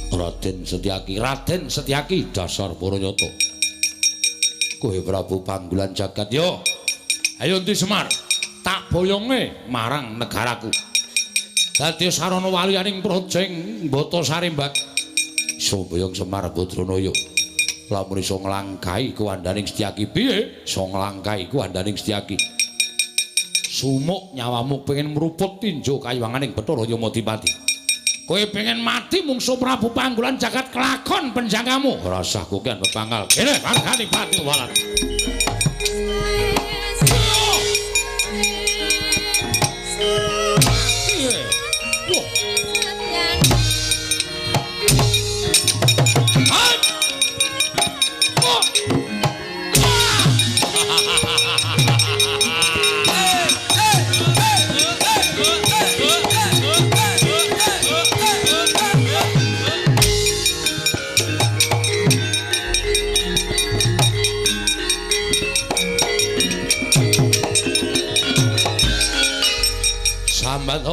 Raden Setyaki, Raden Setyaki dasar Paranyata. Kowe Prabu Panggulan Jagat yo. Ayo endi Semar, tak boyonge marang negaraku. Dadi sarana waliyaning praja ing Batasari Mbak. Iso boyong Semar Badranaya. Lamun iso nglangkahi kuwandaning Setyaki piye? Iso nglangkahi kuwandaning Setyaki. Sumuk nyawamu pengen mruput tinjo kayuwanganing Bathara Yamadipati. Kowe pengen mati mungsu Prabu Panggulan Jagat kelakon penjangkamu. Ora usah kokean pepangkal. Kene margani pati walat. Sambat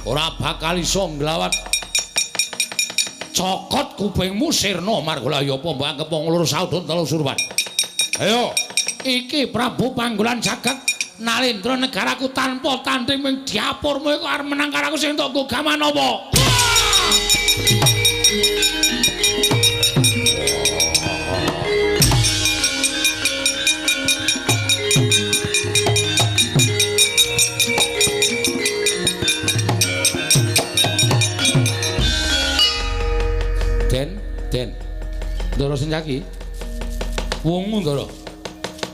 ora bakal iso nglawat. Cokot kupingmu sirna margolaya apa mbok anggep wong loro saudon telu surwan. Ayo, iki Prabu Panggulan Jagat nalendra negaraku tanpa tanding ming diapurmu iku arep menang karo aku sing entuk gaman apa? Den, Ndara Setyaki. Wungu Ndara.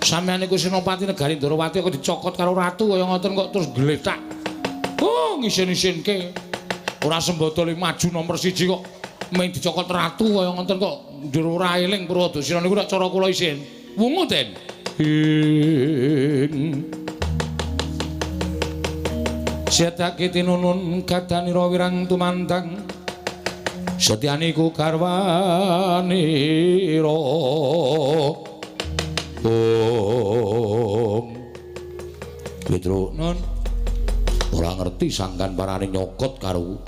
Sampeyan iku senopati negari Ndarawati kok dicokot karo ratu kaya ngoten kok terus gletak. Oh, ngisin-isinke. Ora sembada maju nomor 1 kok mung dicokot ratu kaya ngoten kok njur ora eling Purwadasina niku nek cara kula isin. Wungu, Den. Setyaki tinunun gadanira wirang tumandang. Setyaniku garwanira. Om Petro non ora ngerti sangkan parane nyokot karo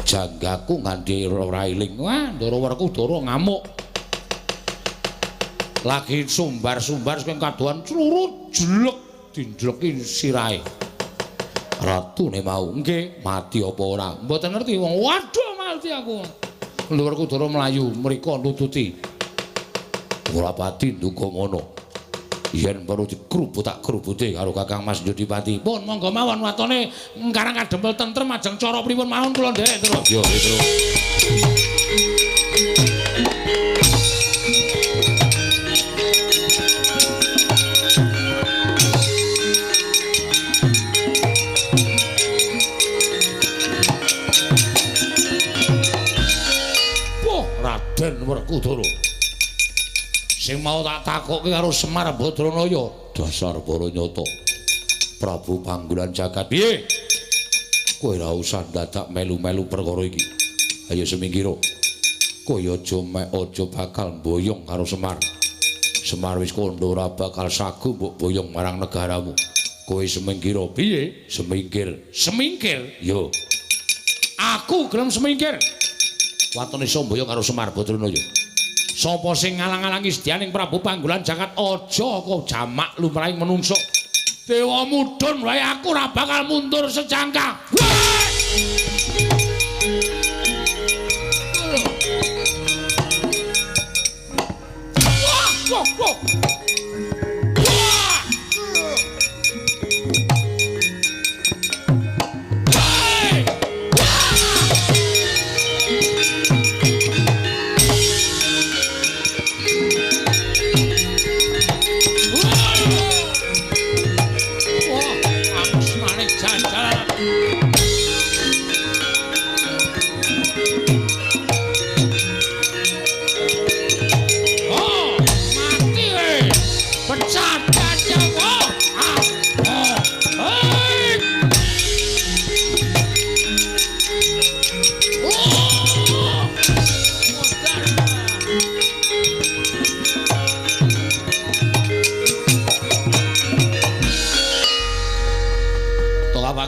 janggaku nganti ora eling. Wah, Ndara Werkudara ngamuk. Lagi sumbar-sumbar sing kadohan clurut jelek dinjleki sirahe. Ratune mau nggih mati apa ora? Mboten ngerti wong. Waduh mati aku. Ndara Werkudara mlayu mriko nututi. Ora pati nduga ngono. Yen perlu dikrubut tak krubute karo Kakang Mas Jodipati. Pun monggo mawon watone Karang Kadempel tentrem ajeng cara pripun mawon kula nderek, Tru. Yo, Tru. Raden Werkudara. Sing mau tak takokke karo Semar Badranaya, dasar para nyata. Prabu Panggulan Jagat. Piye? Kowe ora usah dadak melu-melu perkara iki. Ayo semingkira. Kowe aja mek aja bakal mboyong karo Semar. Semar wis kandha ora bakal sagu mbok boyong marang negaramu. Kowe semingkira. Piye? Semingkir. Semingkir? Yo. Aku gelem semingkir. Watone iso mboyong karo Semar Badranaya. Sapa sing ngalang-alangi sedyaning Prabu Panggulan Jagat aja kok jamak lumrahing menungso. Dewa mudhun wae aku ora bakal mundur sejangka. Wah, wah, wah.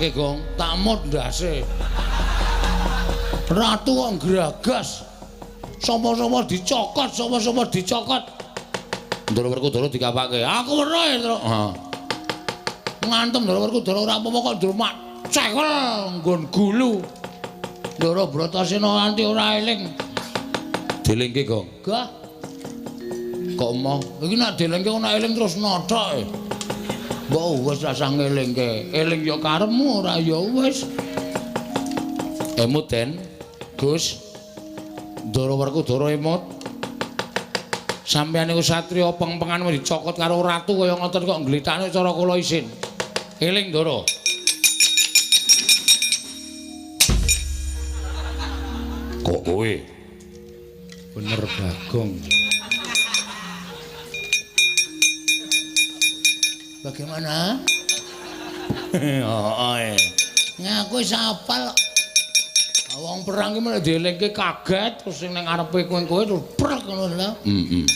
Gong, tak mut ndase. Ratu kok ngragas. Sapa-sapa dicokot, sapa-sapa dicokot. Ndara Werkudara dikapake. Aku weruh ya, Tru. Heeh. Ngantem Ndara Werkudara ora apa-apa kok ndrumak cekel nggon gulu. Ndara Bratasena nganti ora eling. Dilingke, Gong. Gah. Kok emoh? Iki nek dilingke ora eling terus nothok. Mbok wis rasah ngelingke. Eling ya karepmu, ora ya wis. Emut, Den. Gus. Ndara Werkudara emut. Sampeyan niku satriya pengpengan dicokot karo ratu kaya ngoten kok nglithakne cara kula isin. Eling, Ndara. Kok kowe? Bener Bagong. Bagaimana? Heeh. Ngaku wis apal. Wong perang ki malah dielingke kaget terus sing ning ngarepe kowe-kowe terus prek ngono lho. Heeh.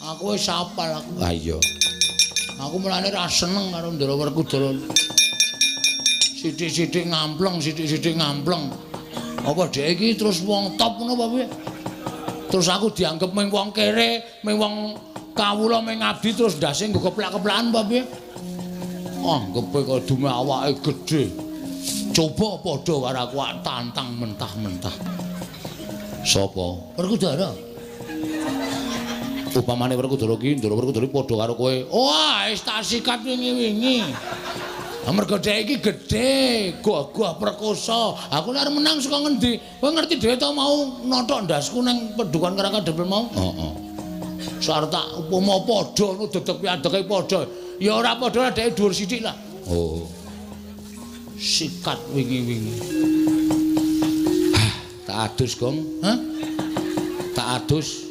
Aku wis apal aku. Ha iya. Aku mulane ra seneng karo Ndara Werkudara. Sithik-sithik ngampleng, sithik-sithik ngampleng. Apa dhek iki terus wong top ngono apa piye? Terus aku dianggep mung wong kere, mung wong kawula mung ngabdi terus ndase nggo keplak-keplakan apa piye? Anggepe kok dume awake gedhe. Coba padha karo aku tantang mentah-mentah. Sapa? Werkudara. Upamane Werkudara ki Ndara Werkudara padha karo kowe. Wah, wis tak sikat wingi-wingi. Mergo dhek iki gedhe, gagah perkosa. Aku nek arep menang saka ngendi? Kowe ngerti dhewe to mau nothok ndasku ning pedukan Karang Kadempel mau? Heeh. Sarep tak upama padha ngono dedeg piadege padha. Ya ora padha dhek dhuwur sithik lah. Oh. Sikat wingi-wingi. Tak adus, Gong. Hah? Tak adus.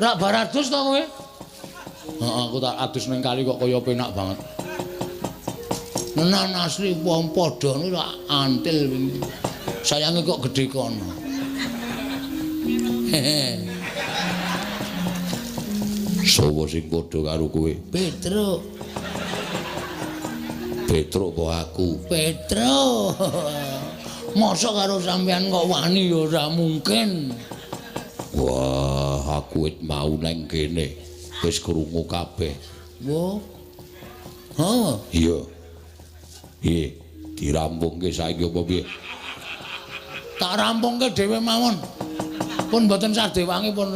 Rak bar adus to kowe? Heeh, aku tak adus ning kali kok kaya penak banget. Nenan asli wong padha ngono rak antil wingi. Sayange kok gedhe kono. Hehe. Sopo sing padha karo kowe? Petruk. Petruk apa aku? Petruk. Mosok karo sampean kok wani ya ora mungkin. Wah, aku wit mau nang kene wis krungu kabeh. Wah. Ha? Iya. Piye? Dirampungke saiki apa piye? Tak rampungke dhewe mawon. Pun mboten sadewangi pun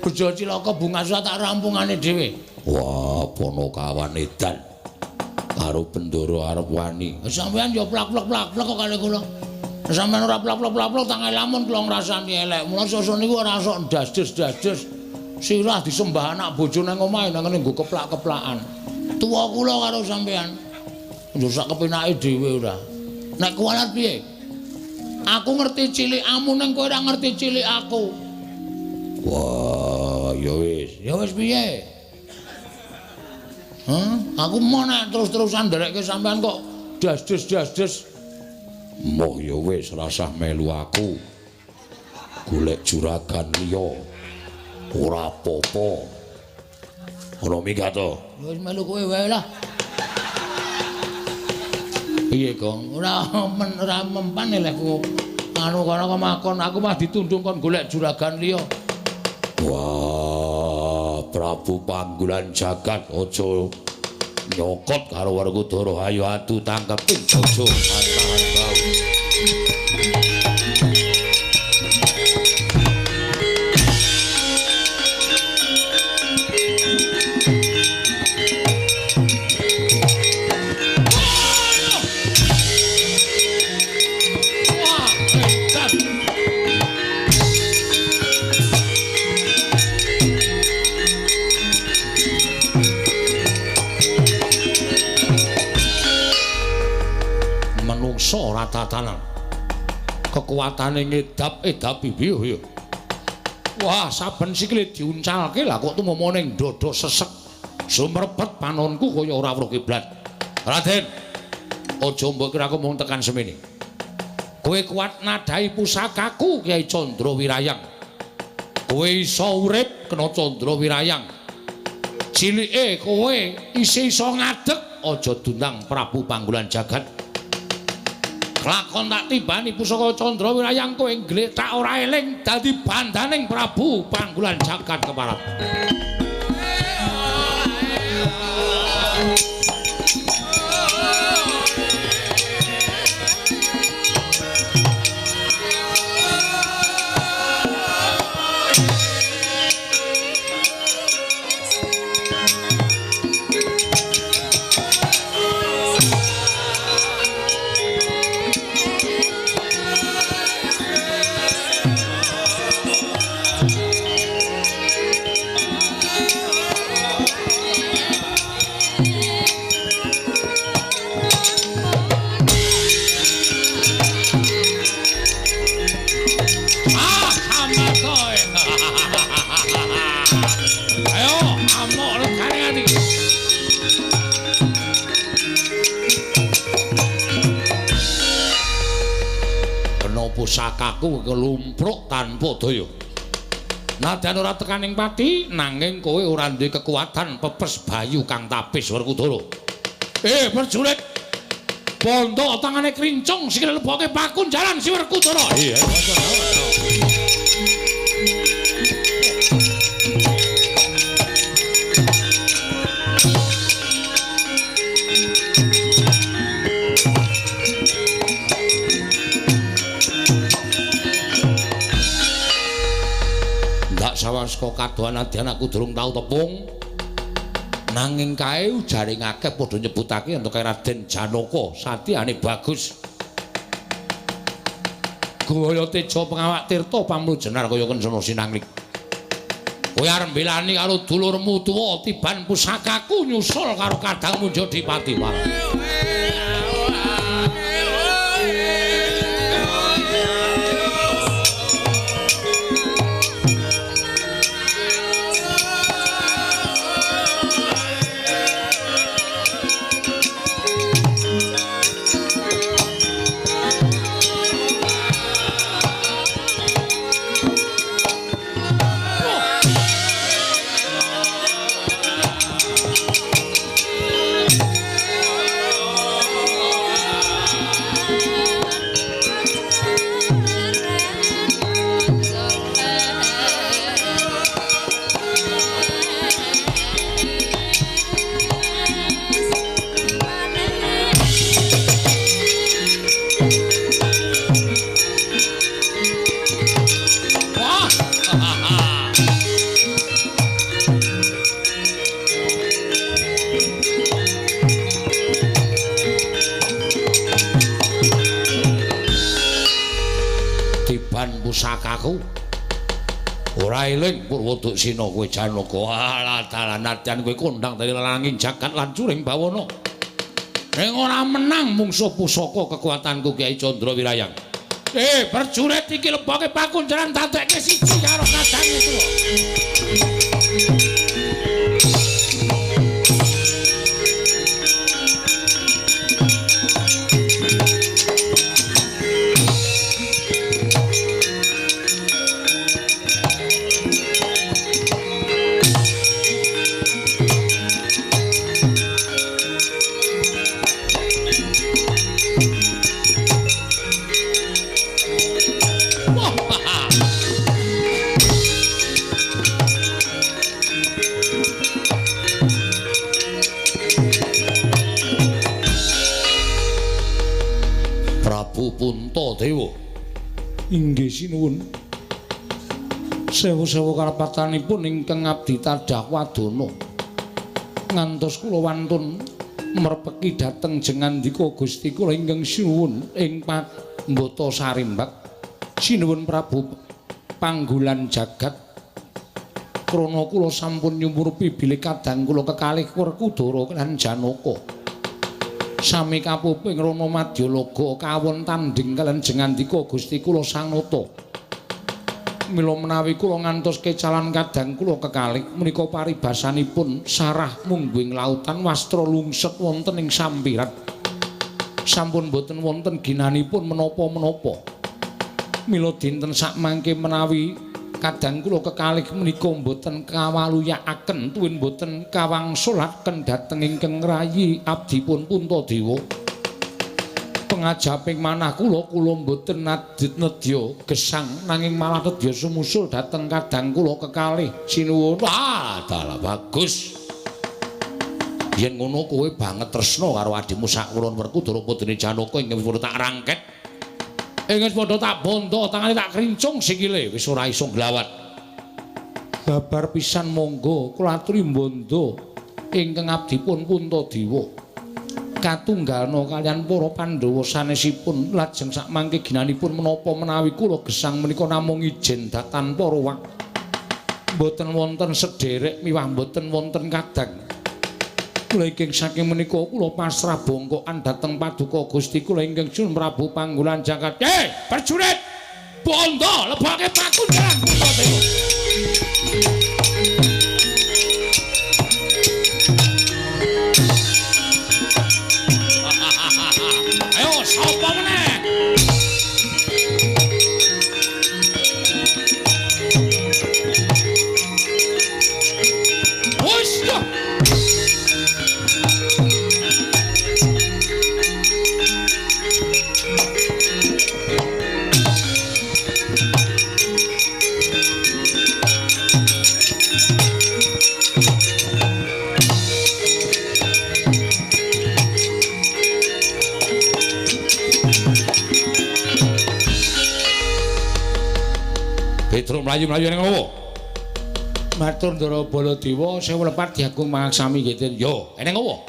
Bejo cilaka bunga tak rampungane dhewe. Wah, Ponokawan edan. Karo Bendoro arep wani. Sampeyan ya plak-plak-plak kok kali kula. Sampeyan ora plak-plak-plak tangan lamun kula ngrasani elek. Mula sesuk niku ora sok ndas-des-das-des. Sirah disembah anak bojo nang omahe nang ngene nggo keplak-keplakan. Tuwa kula karo sampeyan. Yo sak kepenake dhewe ora. Nek kuwalat piye? Aku ngerti cilikamu ning kowe ora ngerti cilik aku. Wah, ya wis. Ya wis piye? Hah? Aku mau nek terus-terusan nderekke sampean kok das-des-das-des. Moh ya wis rasah melu aku. Golek juragan liya. Ora apa-apa. Ora minggat to. Ya wis melu kowe wae lah. Piye, Gong? Ora ora mempan lehku. Anu kono kok makon aku mah ditundung kon golek juragan liya. Wah, Prabu Panggulan Jagat aja nyokot karo Werkudara. Ayo adu tangkeping aja tahan bau. Ora tatanan. Kekuatane ngedap-edap piye ya. Wah, saben sikile diuncalke lah kok tumama ning dada sesek. Sumrebet panonku kaya ora weruh kiblat. Raden, aja mbok kira aku mung tekan semene. Kowe kuat nadai pusakaku Kyai Candra Wirayang. Kowe iso urip kena Candra Wirayang. Cilike kowe isih iso ngadeg aja dundang Prabu Panggulan Jagat. Lakon tak tibani pusaka Candra Wirayang kowe nggletak ora eling dadi bandaning Prabu Panggulan Jagat keparat. Pusakaku kelumpruk tanpa daya. Nadyan ora tekaning pati, nanging kowe ora duwe kekuatan pepes bayu kang tapis Werkudara. Prajurit, bondo tangane krincung sikile leboke pakunjaran si Werkudara. Iya, saka kadohan nadyan aku durung tau tepung. Nanging kae ujare akeh padha nyebutake yen kae Raden Janaka satyane bagus. Gaya teja pengawak tirta pamrujenar kaya kencana sinanglik. Kowe arep mbelani karo dulurmu tuwa tiban pusakaku nyusul karo kadangmu Jodipati Wara. ketiban pusakaku. Ora eling Purwoduksina kowe Janaka. Alah dalan nadyan kowe kondang dadi lelanging jagat lan curing bawana. Ning ora menang mungsuh pusaka kekuatanku Kyai Candra Wirayang. Prajurit iki leboke pakunjaran dadekke siji karo kadange tuwa. Puntadewa. Inggih sinuwun. Sewu-sewu kalepatanipun ingkang abdi tadah wadana. Ngantos kula wantun merpeki dhateng jengandika Gusti kula ingkang sinuwun ing Pambata Sarimbak. Sinuwun Prabu Panggulan Jagat. Krana kula sampun nyumurupi bilih kadang kula kekalih Werkudara lan Janaka. Sami kapuping Rana Madyalaga kawon tandhing kaliyan jengandika Gusti kula Sang Nata. Mila menawi kula ngantos kecalan kadang kula kekalih menika paribasanipun sarah mungguing lautan wastra lungset wonten ing sampiran. Sampun boten wonten ginanipun menapa-menapa. Mila dinten sakmangke menawi kadang kula kekalih menika mboten kawaluyakaken tuwin mboten kawangsulaken dhateng ingkang rayi abdipun Puntadewa. Pengajaping manah kula kula mboten nadit nedya gesang nanging malah nedya sumusul dhateng kadang kula kekalih. Sinuwun. Wah, dalah bagus. Yen ngono kowe banget tresna karo adhimu sakwurun Werkudara putri Janaka ingkang wis tak rangket. Ing wis padha tak bondo, tangane tak krincung sikile wis ora iso nglawat. Babar pisan monggo kula aturi bondo ingkang abdipun Puntadewa. Katunggalna kaliyan para Pandhawa sanesipun lajeng sakmangke ginanipun menapa menawi kula gesang menika namung ijen tanpa rowak. Mboten wonten sederek miwah mboten wonten kadang. Kula ingkang saking menika kula pasrah bongkokan dhateng paduka Gusti kula ingkang Sun Prabu Panggulan Jagat. Prajurit! Bondo lebake pakunjaran Puntadewa. Ayo sapa meneh? Wis yo. Petro mlayu-mlayu ning ngopo? Matur Ndara Baladewa, sewu lepat diagung mangaksami nggih. Yo, eneng ngopo?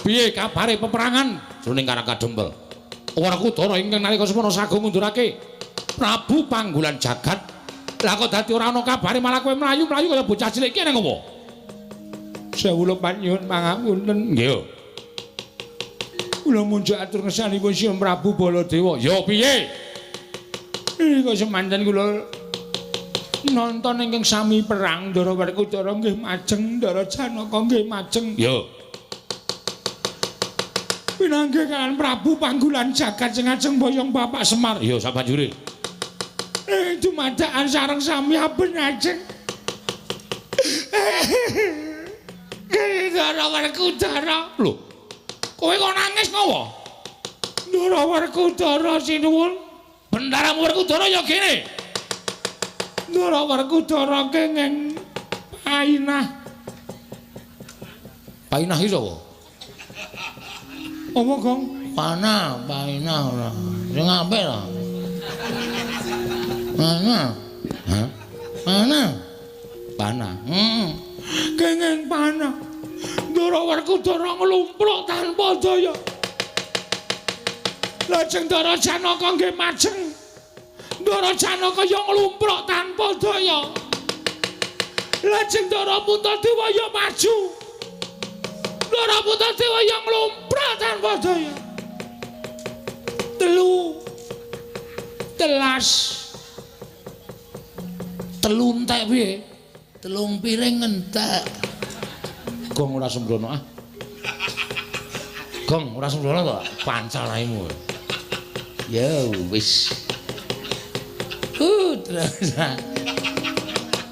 Piye kabare peperangan jroning Karang Kadempel? Werkudara ingkang nalika semono sagung ngundurake Prabu Panggulan Jagat. Lah kok dadi ora ana kabare malah kowe mlayu-mlayu kaya bocah cilik iki eneng ngopo? Sewu lepat nyuwun pangapunten. Nggih. Kula munjuk atur ngersanipun Sinuwun Prabu Baladewa. Yo piye? Kok semanten kula nonton ingkang sami perang Ndara Werkudara nggih majeng, Ndara Janaka nggih majeng. Yo. Pinanggih kaliyan Prabu Panggulan Jagat sing ajeng boyong Bapak Semar. Yo sabanjure. Dumadakan sareng sami aben ajeng. Ndara Werkudara. Lho. Kowe kok nangis ngopo? Ndara Werkudara sinuwun. Bendaramu Werkudara ya kene. Ndara Werkudara kenging painah. Painah iki sapa? Apa, Gong? Panah, painah ora. Sing apik ta? Panah. Hah? Panah. Panah. Heeh. Kenging panah. Ndara Werkudara nglumpruk tanpa daya. Lajeng Ndara Janaka nggih majeng. Ndara Janaka ya nglumpruk tanpa daya. Lajeng Ndara Puntadewa ya maju. Ndara Puntadewa ya nglumpruk tanpa daya. 3 telas. 3 entek piye? 3 piring entek. Gong ora sembrono ah. Gong ora sembrono to, pancal raimu. Ya wis. Terus.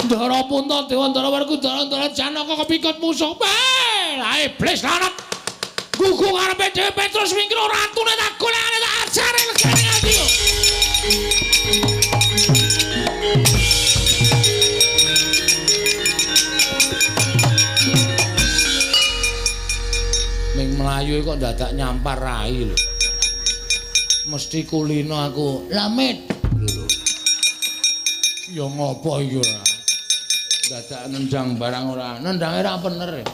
Ndara Puntadewa, Ndara Werkudara, Ndara Janaka kepikut musuh. Lah iblis lanat. Gugu ngarepe dhewe Petrus wingkir ratune tak golekane tak ajare legane ati. Ming mlayu kok dadak nyampar rai lho. Mesti kulino aku. Lamit. Lho. Ya ngopo iki ora? Dadak nendang barang ora. Nendange ra bener.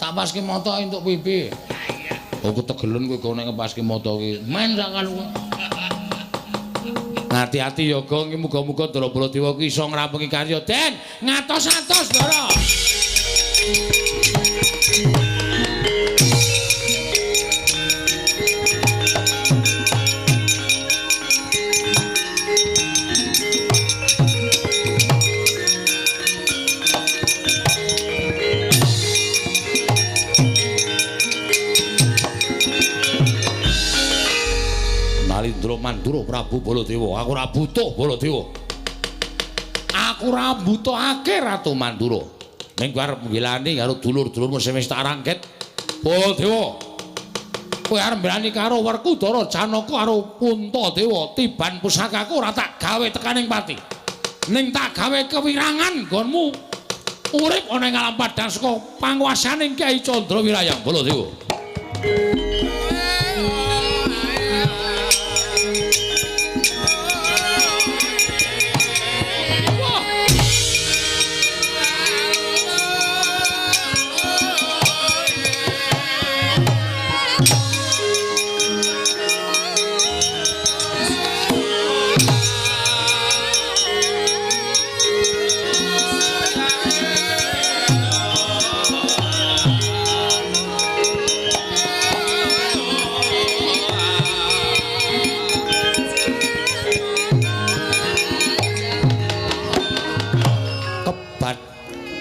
Tak paske moto entuk pipi. Aku tegelen kowe kok nek ngepaske moto ki. Men sak kalu. Hati-hati ya Gong, muga-muga Ndara Baladewa ki iso ngrampungi karya. Den, ngatos-atos Ndara. Nalindra Mandura Prabu Baladewa, aku ora butuh Baladewa. Aku ora butuhake Ratu Mandura. Ning kowe arep nggilani karo dulur-dulurmu sing wis tak rangket. Baladewa. Kowe arep mbelani karo Werkudara, Janaka karo Puntadewa, tiban pusakaku ora tak gawe tekaning pati. Ning tak gawe kewirangan nggonmu urip ana ing alam padhang saka panguwasaning Kyai Candra Wirayang Baladewa.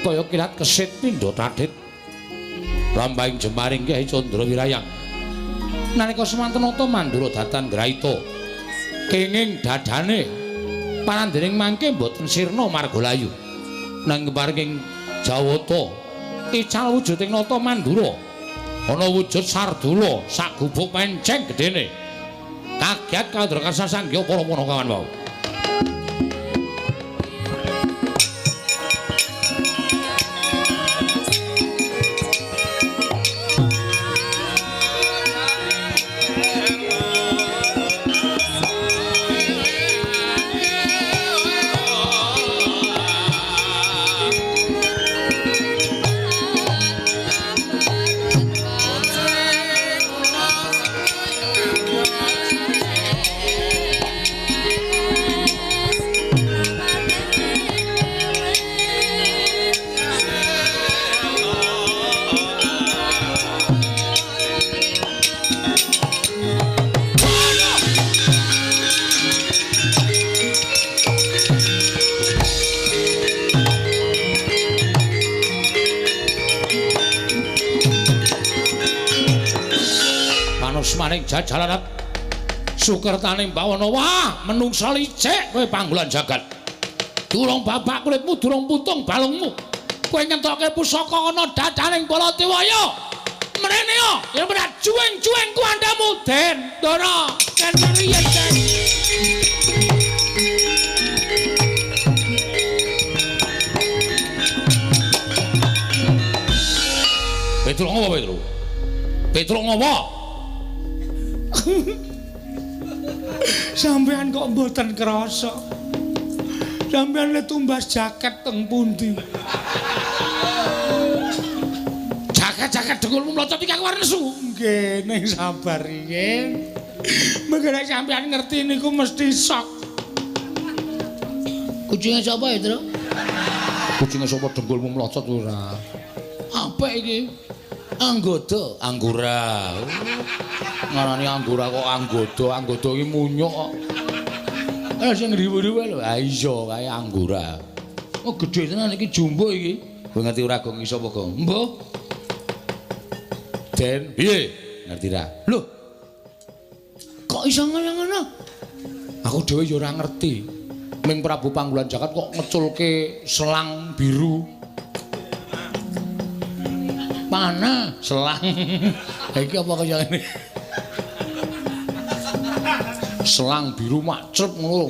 Kaya kilat kesit pindha tadhit lampahing jemaring Kyai Candra Wirayang. Nalika semanten nata Mandura datan ngraita kenging dadane panandhening mangke mboten sirna marga layu. Nang keparing Jawata ical wujuding nata Mandura ana wujud sardula sak gubuk penceng gedene. Kaget kandra kasasangya para panakawan wau. Maning jajalarat sukertaning bawana. Wah, menungsa licik kowe panggolan jagat. Durung babak kulitmu, durung putung balungmu. Kowe ngentokke pusaka ana dadaning Baladewa ya. Mrene ya, yen ora juweng-juweng kuwandamu, Den. Ndara, ken riyen, Den. Petruk ngopo, Petruk? Petruk ngopo? Sampeyan kok mboten krasa. Sampeyan le tumbas jaket teng pundi? Jaket-jaket dengkulmu mlocot iki aku arep nesu. Nggih, ning sabar riyin. Mengko nek sampeyan ngerti niku mesti sok. Kucinge sapa ya, Tru? Kucinge sapa dengkulmu mlocot ora? Apik iki. Anggoda, anggora. Ngarani anggora kok anggoda, anggoda iki munyuk kok. Ora sing riwu-riwu lho. Ha iya kae anggora. Oh gedhe tenan iki jumbo iki. Kowe ngerti ora Gong iso apa Gong? Mbuh. Den, piye? Ngerti ra? Lho. Kok iso ngono-ngono? Aku dhewe ya ora ngerti. Ming Prabu Panggulan Jagat kok ngeculke selang biru. Panah selang. Iki apa kaya ngene? Selang biru macrep ngono.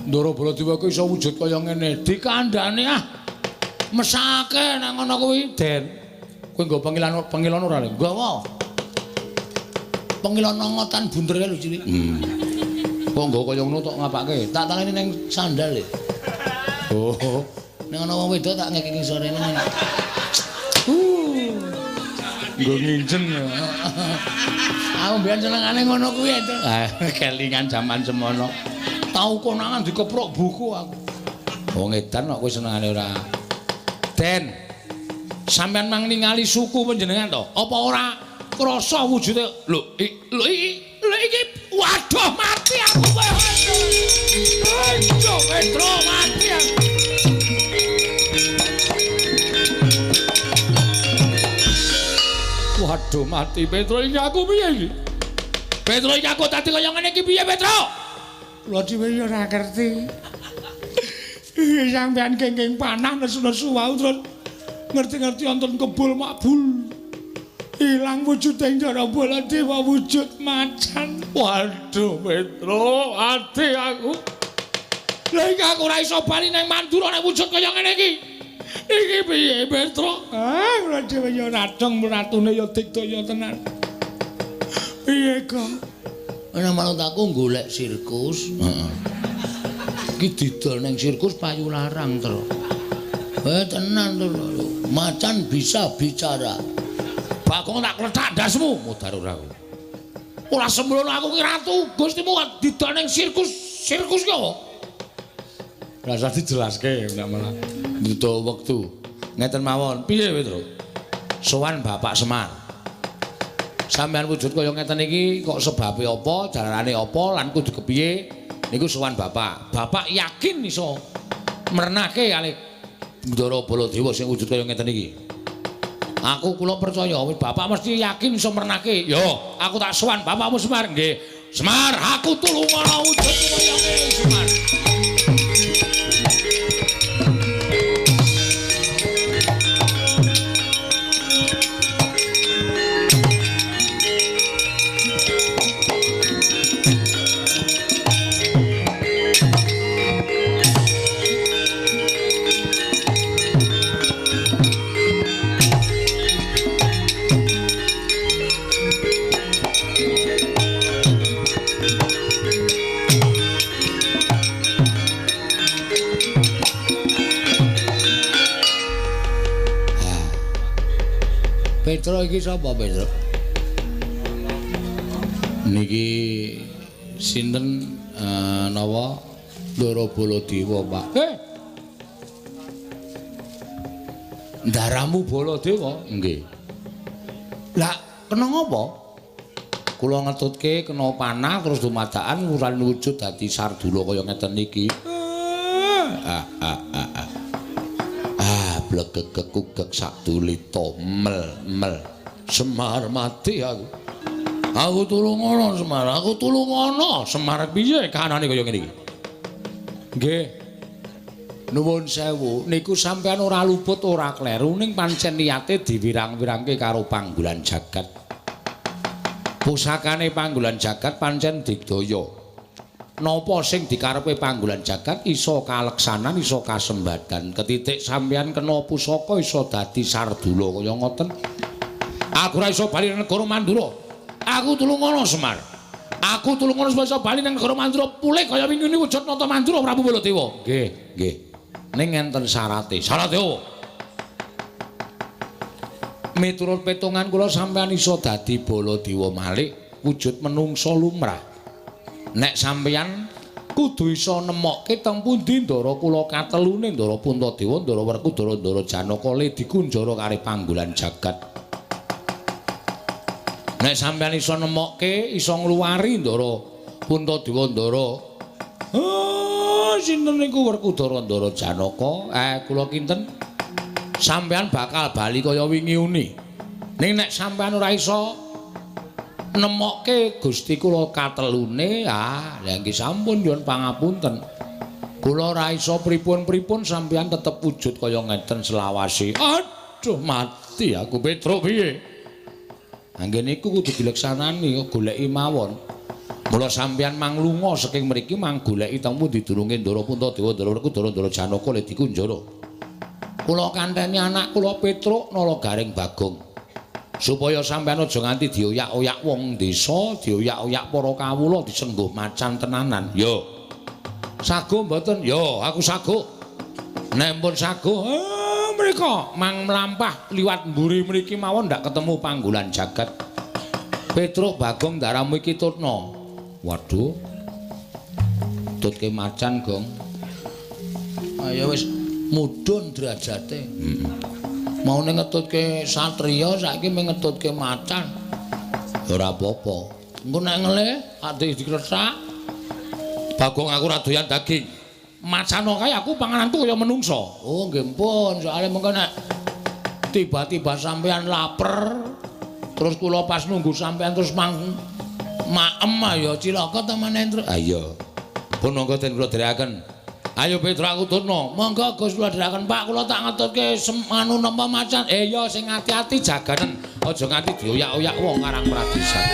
Ndara Baladewa kuwi iso wujud kaya ngene. Dikandhane ah. Mesake nang ngono kuwi, Den. Kowe nggo pengilon ora lho? Nggawa. Pengilon nongotan bunder kae lho cilik. Kok nggo kaya ngono tok ngapake? Tak taleni ning sandal e. Oh. Ning ana wong wedok tak ngekeki sorene. Nggo nginjen. Aku mbiyen senengane ngono kuwi to. Kelingan jaman semono. Tau konangan dikeprok buku aku. Wong edan kok kowe senengane ora. Den. Sampeyan mang ningali suku panjenengan to? Apa ora krasa wujude? Lho, lho iki waduh mati aku kowe. Aduh, Petro mati aku. Waduh mati Petro iki aku piye iki? Petro iki aku dadi kaya ngene iki piye Petro? Kula dhewe ya ora ngerti. Sampeyan kenging panah nesu-nesu wau terus ngerti-ngerti wonten kebul makbul. Ilang wujude Ndara Baladewa wujud macan. Waduh Petro, ati aku. Lha iki aku ora iso bali nang Mandura nek wujud kaya ngene iki. Iki piye Petro? Ah, kula dhewe ya radong ratune ya digdaya tenan. Piye, Gong? Ana manut aku golek sirkus. Heeh. Iki didol ning sirkus payu larang, Tru. Eh tenan to lho. Macan bisa bicara. Bagong tak klethak ndasmu, mudhar ora aku. Ora sembrono aku ki ratu, Gustimu didol ning sirkus. Sirkus ki apa? Rasa dijelaske ndak malah butuh wektu. Ngeten mawon, piye Petro? Sowan Bapak Semar. Sampeyan wujud kaya ngeten iki kok sebabe apa, jalarane apa lan kudu kepiye niku sowan Bapak. Bapak yakin iso mrenake kalih Ndara Baladewa sing wujud kaya ngeten iki. Aku kula percaya Bapak mesti yakin iso mrenake. Yo, aku tak sowan Bapakmu Semar. Nggih. Semar, aku tulungono wujud kaya ngene Semar. Petro iki sapa Petro? Niki sinten napa Ndara Baladewa, Pak? Ndaramu Baladewa? Nggih. Lah kena ngapa? Kula ngetutke kena panah terus dumadakan uran wujud dadi sardula kaya ngeten iki. Blegegekugek sadulita mel-mel. Semar mati aku. Aku tulungono Semar, aku tulungono. Semar piye kahanane kaya ngene iki? Nggih. Nuwun sewu, niku sampean ora luput ora kleru ning pancen niate diwirang-wirangke karo Panggulan Jagat. Pusakane Panggulan Jagat pancen digdaya. Napa sing dikarepe Panggulan Jagat iso kaleksanan, iso kasembadan. Ketitik sampeyan kena pusaka iso dadi sardula kaya ngoten. Aku ora iso bali nang negara Mandura. Aku tulungono Semar. Aku tulungono supaya iso bali nang negara Mandura pulih kaya wingi wujud nata Mandura Prabu Baladewa. Nggih, nggih. Ning enten syarate. Syarate opo? Miturut petungan kula sampeyan iso dadi Baladewa malih wujud menungsa lumrah. Nek sampeyan Kudu iso nemokke teng pundi Ndara kula katelune Ndara Puntadewa, Ndara Werkudara, Ndara Janaka le dikunjara karo panggolan jagat. Nek sampeyan iso nemokke, iso ngluwari Ndara Puntadewa, Ndara sinten niku Werkudara, Ndara Janaka? Kula kinten? Sampeyan bakal bali kaya wingi uni. Ning nek sampeyan ora iso nemokke Gusti kula katelune, ah lha nggih sampun nyuwun pangapunten. Kula ora iso pripun-pripun, sampeyan tetep wujud kaya ngeten selawase. Aduh mati aku Petruk piye? Anggen niku kudu dileksanani, goleki mawon. Mula sampeyan manglunga saking mriki mang goleki teng pundi durunge Ndara Puntadewa, Ndara Werkudara, Ndara Janaka le dikunjara. Kula kanteni anak kula Petruk Nala Garing Bagong. Supaya sampeyan aja nganti dioyak-oyak wong desa, dioyak-oyak para kawula disengguh macan tenanan. Yo. Sago mboten? Yo, aku sago. Nek pun sago, mriko mang mlampah liwat mburi mriki mawon ndak ketemu panggolan jagat. Petruk Bagong ndaramu iki tutna. Waduh. Tutke macan, Gong. Ayo wis mudhun derajate. Heeh. Maune ngetutke satriya saiki mung ngetutke macan. Ora apa-apa. Engko nek ngelih ati dikretak. Bagong aku ora doyan daging. Macano kae aku pangananku kaya menungsa. Oh nggih pun, soalé mengko nek tiba-tiba sampean laper terus kula pas nunggu sampean terus mang maem ya cilaka ta meneh, Truk. Ha iya. Pun monggo den kula dherekaken. Ayo Petruk aku tutno. Monggo Gus kula dherekaken Pak, kula tak ngetutke anu napa macan. Ya sing ati-ati jaganen, aja nganti dioyak-oyak wong Karang Pradisan.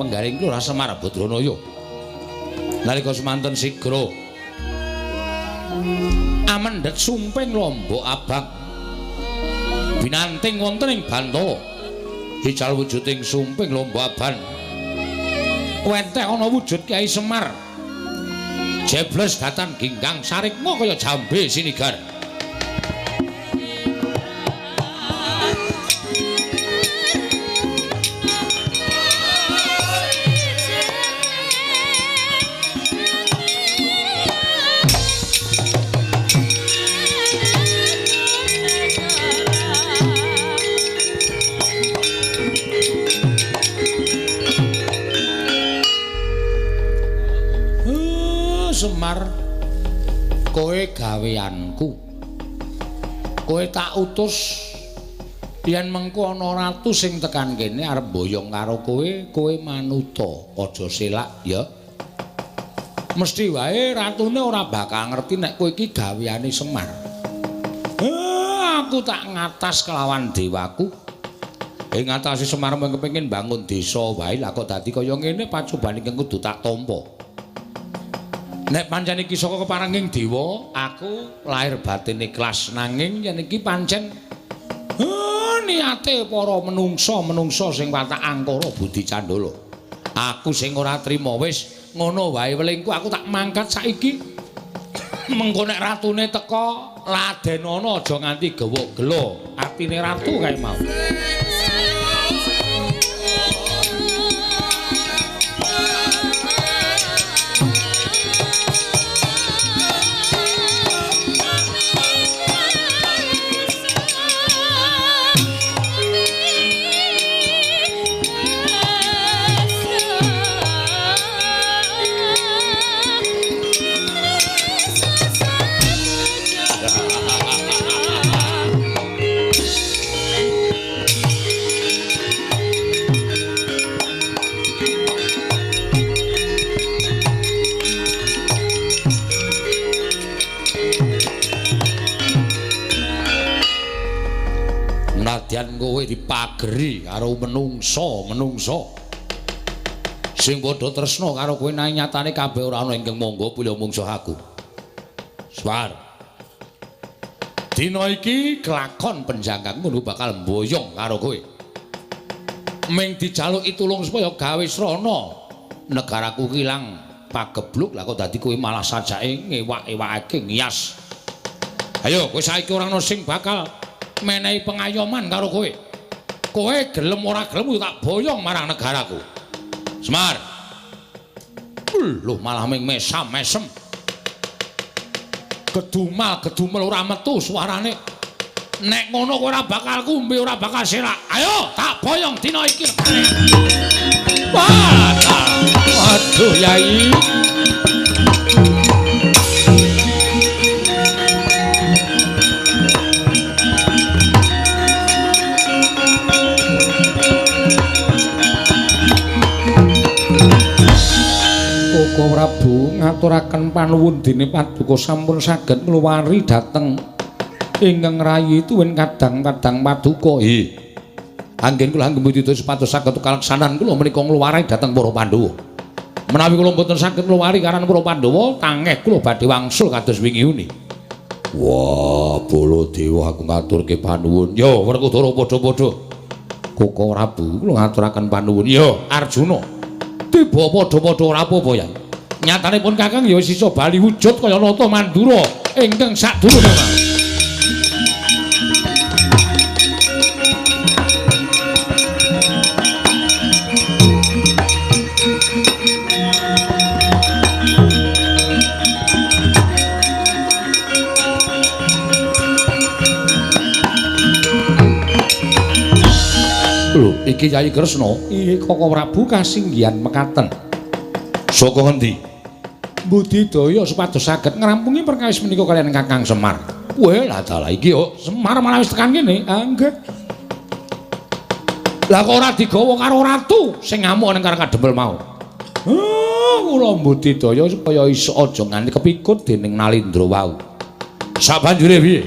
Penggaring Lurah Semar Badranaya. Nalika semanten sigra amendhet sumping lombok abang binanting wonten ing Bantawa. Ical wujuding sumping lombok abang wenteh ana wujud Kyai Semar. Jebles datan ginggang sarikma kaya jambe sinigar. Semar, kowe gaweanku. Kowe tak utus yen mengko ana ratu sing tekan kene arep mboyong karo kowe, kowe manuta, aja selak ya. Mesti wae ratune ora bakal ngerti nek kowe iki gaweane Semar. Aku tak ngatas kelawan dewaku. Ing ngatasi Semar mung kepengin bangun desa wae, lah kok dadi kaya ngene pacobane ingkang kudu tak tampa. Nek pancen iki saka keparenging dewa, aku lahir batin ikhlas, nanging yen iki pancen niate para menungsa-menungsa sing watak angkara budi candala. Aku sing ora trima wis ngono wae welingku, aku tak mangkat saiki. Mengko nek ratune teka, ladenono aja nganti gewuk gelo atine ratu kae mau. dipageri karo menungsa-menungsa sing padha tresna karo kowe nanging nyatane kabeh ora ana ingkang mangga pilih mungsuh aku. Semar. Dina iki kelakon penjangkang ngono bakal mboyong karo kowe. Ming dijaluki tulung supaya gawe srana negaraku ilang pagebluk, lah kok dadi kowe malah sajake ngewak-ewakake ngias. Ayo kowe saiki ora ana sing bakal menehi pengayoman karo kowe. Kowe gelem ora gelem tak boyong marang negaraku. Semar. Lho malah ming mesam-mesem. Gedumal-gedumel ora metu suarane. Nek ngono kowe ora bakal kumbe, ora bakal selak. Ayo tak boyong dina iki. Wah, aduh Yai. Koko Prabu ngaturaken panuwun dene paduka sampun saged ngluwari dhateng ingkang rayi tuwin kadang-kadang paduka. Nggih. Anggen kula anggem budidaya supados saged kaleksanan kula menika ngluwari dhateng para Pandhawa. Menawi kula mboten saged ngluwari karan para Pandhawa, tangeh kula badhe wangsul kados wingi uni. Wah, Baladewa aku ngaturke panuwun. Yo, Werkudara padha-padha. Koko Prabu kula ngaturaken panuwun. Yo, Arjuna. Tiba padha-padha ora apa-apa ya. Nyatanipun Kakang ya wis iso bali wujud kaya Nata Mandura ingkang sadurunge. Lho, iki Yai Kresna. Iya, Koko Prabu kasinggihan mekaten. Saka ngendi? Budidaya supados saged ngrampungi perkawis menika kaliyan Kakang Semar. Weh, lah dalah iki yo Semar malah wis tekan kene. Ah, nggih. Lah kok ora digawa karo ratu sing ngamuk ning Karang Kadempel mau. Ah, kula budidaya supaya iso aja nganti kepikut dening Nalindra wau. Sabanjure piye?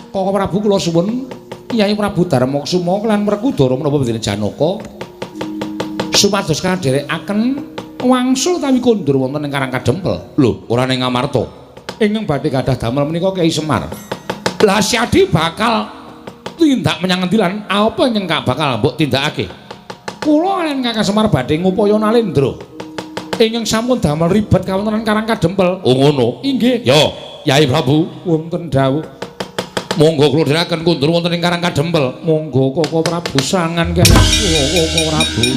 Koko Prabu kula suwun Kyai Prabu Darmakusuma lan Werkudara menapa dene Janaka supados kadherekaken wangsul utawi kondur wonten ing Karang Kadempel. Lho, ora ning Ngamarta. Ingkang badhe gadah damel menika Kyai Semar. Lah Syadi bakal tindak menyang ngendi lan apa ingkang bakal mbok tindakake? Kula kaliyan Kakang Semar badhe ngupaya Nalindra ingkang sampun damel ribet kawontenan Karang Kadempel. Oh ngono. Inggih. Yo, Yai Prabu, wonten dawuh. Monggo kula dherekaken kundur wonten ing Karang Kadempel. Monggo Koko Prabu sangan kene Koko Prabu.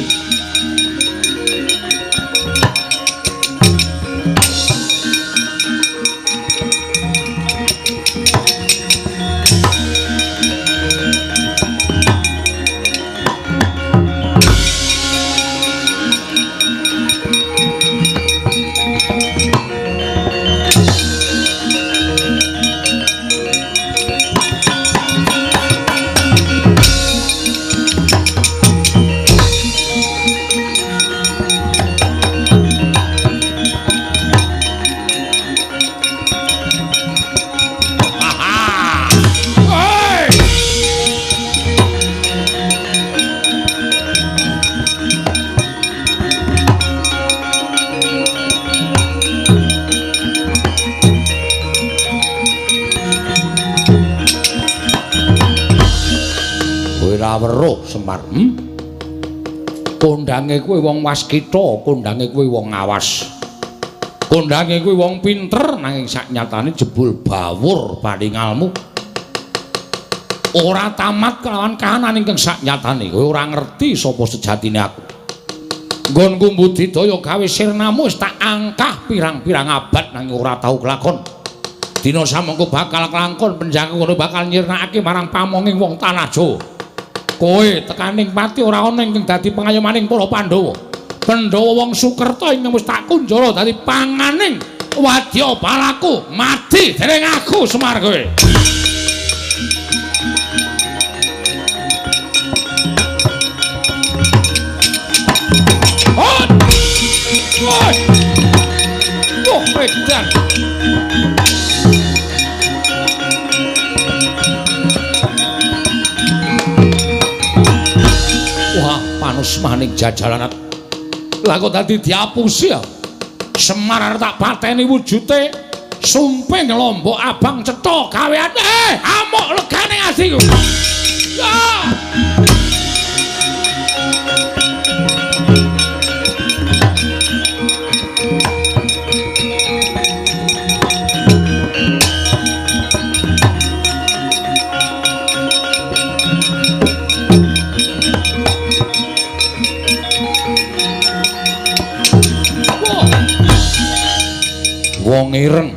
Weruh Semar. Kondange kuwi wong waskita, kondange kuwi wong awas. Kondange kuwi wong pinter nanging saknyatane jebul bawur paningalmu. Ora tamat kelawan kahanan ingkang saknyatane. Kowe ora ngerti sapa sejatine aku. Nggonku budidaya gawe sirnamu wis tak angkah pirang-pirang abad nanging ora tau kelakon. Dina samengko bakal kelakon penjangku ngono bakal nyirnakake marang pamonging wong tanah Jawa. Kowe tekaning pati ora ana ingkang dadi pengayomaning para Pandhawa. Pandhawa wong Sukerta ingkang wis tak kunjara dadi panganing wadya balaku mati dening aku Semar kowe. Oh, edan. Panusmaning jajaranat. Lah kok dadi diapusi ya? Semar arep tak pateni wujute sumping lombok abang cetha gawean. Amuk legane atiku. Ya. Wong ireng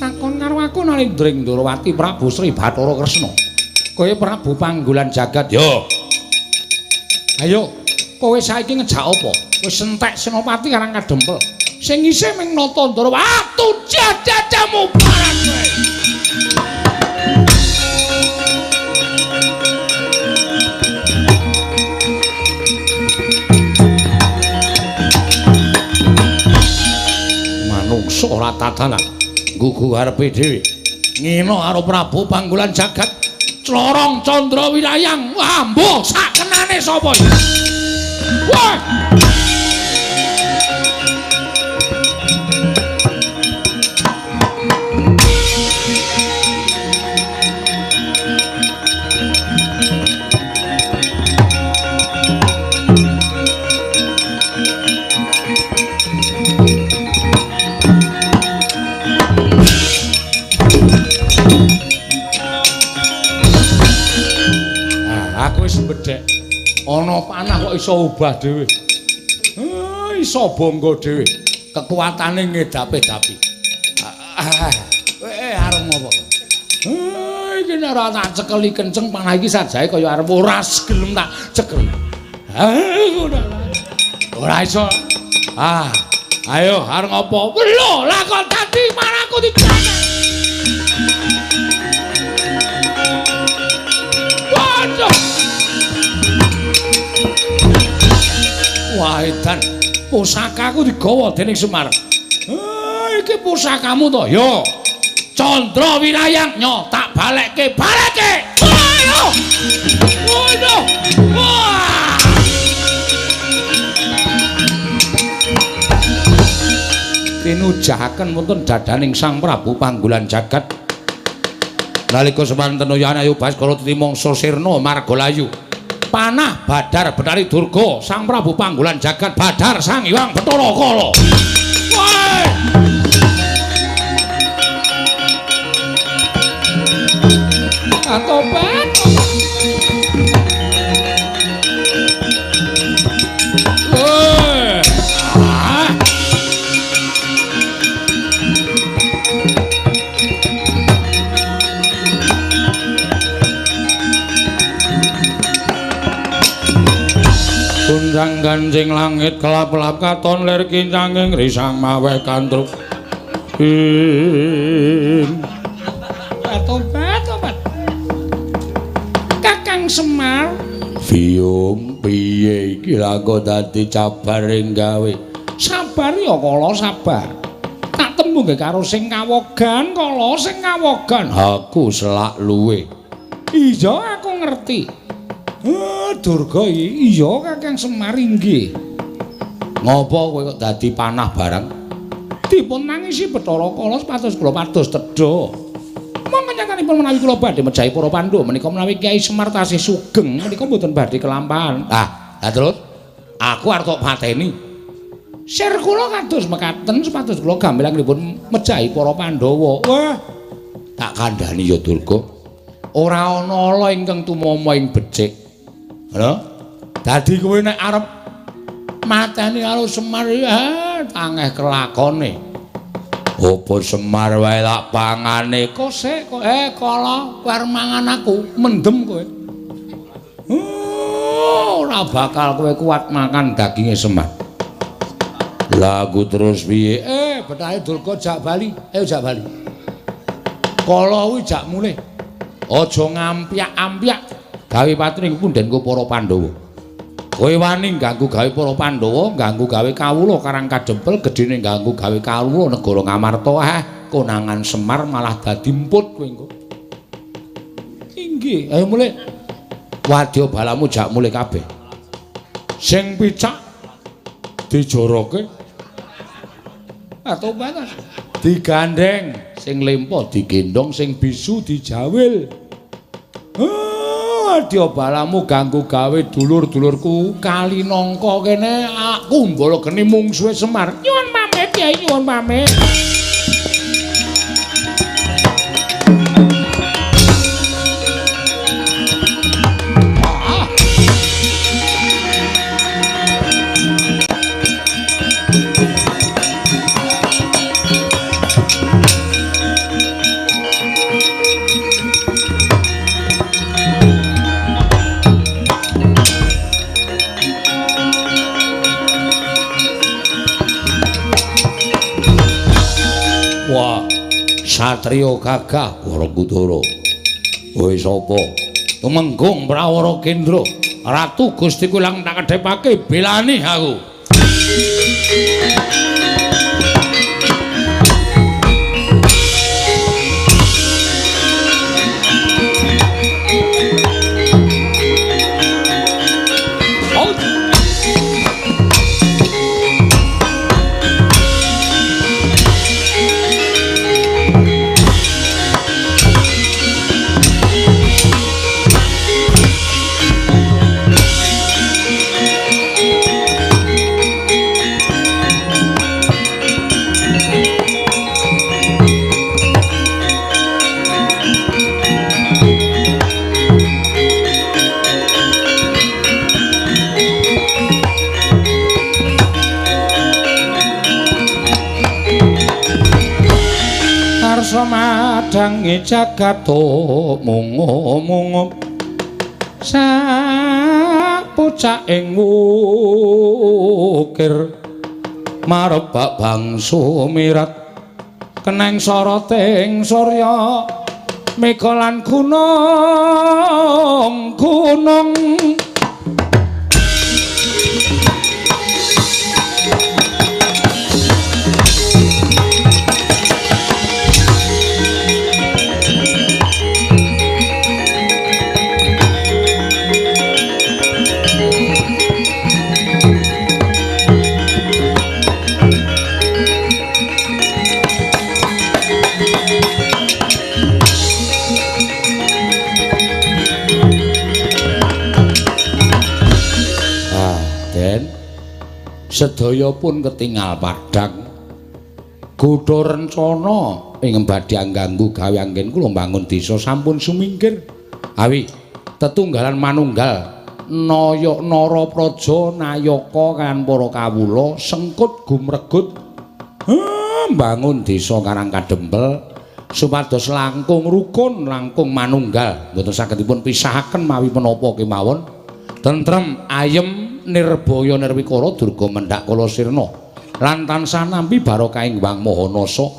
takon karo aku Nalindring Ndorowati Prabu Sri Bathara Kresna. Kowe Prabu Panggulan Jagat ya. Ayo, kowe saiki ngejak apa? Wis entek Senopati Karang Kadempel. Sing isih ming nata Ndorowati jajamu paran kowe. Manungsa ora tatanan nggugu arepe dhewe ngina karo Prabu Panggulan Jagat Clorong Candra Wirayang. Wah mbuh sakenane sapa iki? Wah. Ana panah kok iso obah dhewe. Iso bangga dhewe. Kekuatane ngedapi-dapi. Arep ngopo? Iki nek ora tak cekeli kenceng panah iki sajae kaya arep ora gelem tak cekel. Ngono. Ora iso. Ayo arep ngopo? Lho, lah kok dadi panahku dicatet. Waduh. Wah, edan. Pusakaku digawa dening Semar. Iki pusakamu to? Ya. Candra Wirayang nyo tak balekke, balekke. Ayo. Waduh. Wah. Tinujahaken wonten dadaning Sang Prabu Panggulan Jagat. Nalika semanten Yana Ayu Baskara titi mangsa sirna marga layu. Panah Badar Betari Durga Sang Prabu Panggulan Jagat Badar Sang Hyang Bathara Kala. Wah! Atobat. Wah! Ah. Gunjang ganjing langit kelap-kelap katon lir kincanging risang maweh kantruk. Tobat, tobat. Kakang Semar, Biyung piye iki lha kok dadi cabar ing gawe. Sabar ya kala sabar. Tak tembung karo sing kawogan kala sing kawogan. Aku selak luwe. Iya aku ngerti. Durga iya Kakang Semar inggih. Ngopo kowe kok dadi panah barang? Dipun nangisi Bathara Kala supados kula pados tedha. Monggo nyatanipun menawi kula badhe mejahi para Pandhawa menika menawi Kyai Semar tasih sugeng menika mboten badhe kelampahan. Ah, lah terus aku arep tok pateni. Sir kula kados mekaten supados kula gambilangipun mejahi para Pandhawa. Wah, tak kandhani ya Durga. Ora ana ala ingkang tumama ing becik. Lho, dadi kowe nek arep mateni karo Semar tangeh kelakone. Apa Semar wae lak pangane kosek kok kala kowe arep mangan aku, mendem kowe. Ora bakal kowe kuat makan daginge Semar. Lah aku terus piye? Bethahe Durga jak bali. Ayo jak bali. Kala kuwi jak mulih. Aja ngampyak-ampyak gawe patring pundhenku para Pandhawa. Kowe wani ganggu gawe para Pandhawa, ganggu gawe kawula Karang Kadempel, gedhene ganggu gawe kawula negara Ngamarta. Konangan Semar malah dadi emput kowe engko. Inggih, ayo mulih. Wadya balamu jak mulih kabeh. Sing picak dijoroke atau panas digandeng, sing lempo digendong, sing bisu dijawil. Adya balamu ganggu gawe dulur-dulurku Kalinangka kene aku mbala geni mungsuhe Semar. Nyuwun pamit Kyai, nyuwun pamit. Satrio gagah Werkudara. Kowe sapa? Tumenggung Prawara Kendra. Ratu Gusti Kulang tak kedhepake belani aku. Madange jagat mungu-mungu sapucaking wukir marebak bangsa mirat keneng soroting surya mega lan gunung-gunung. Sedaya pun ketingal padhang. Godha rencana ing badhe ngganggu gawe anggen kula mbangun desa sampun sumingkir. Awi tetunggalan manunggal naya nara praja nayaka kan para kawula sengkut gumregut mbangun desa Karang Kadempel supados langkung rukun langkung manunggal mboten saged dipun pisahaken mawi menapa kemawon. Tentrem ayem nirbaya nirwikara durga mendhak kala sirna lan tansah nampi barokahing Hyang Maha Nasa.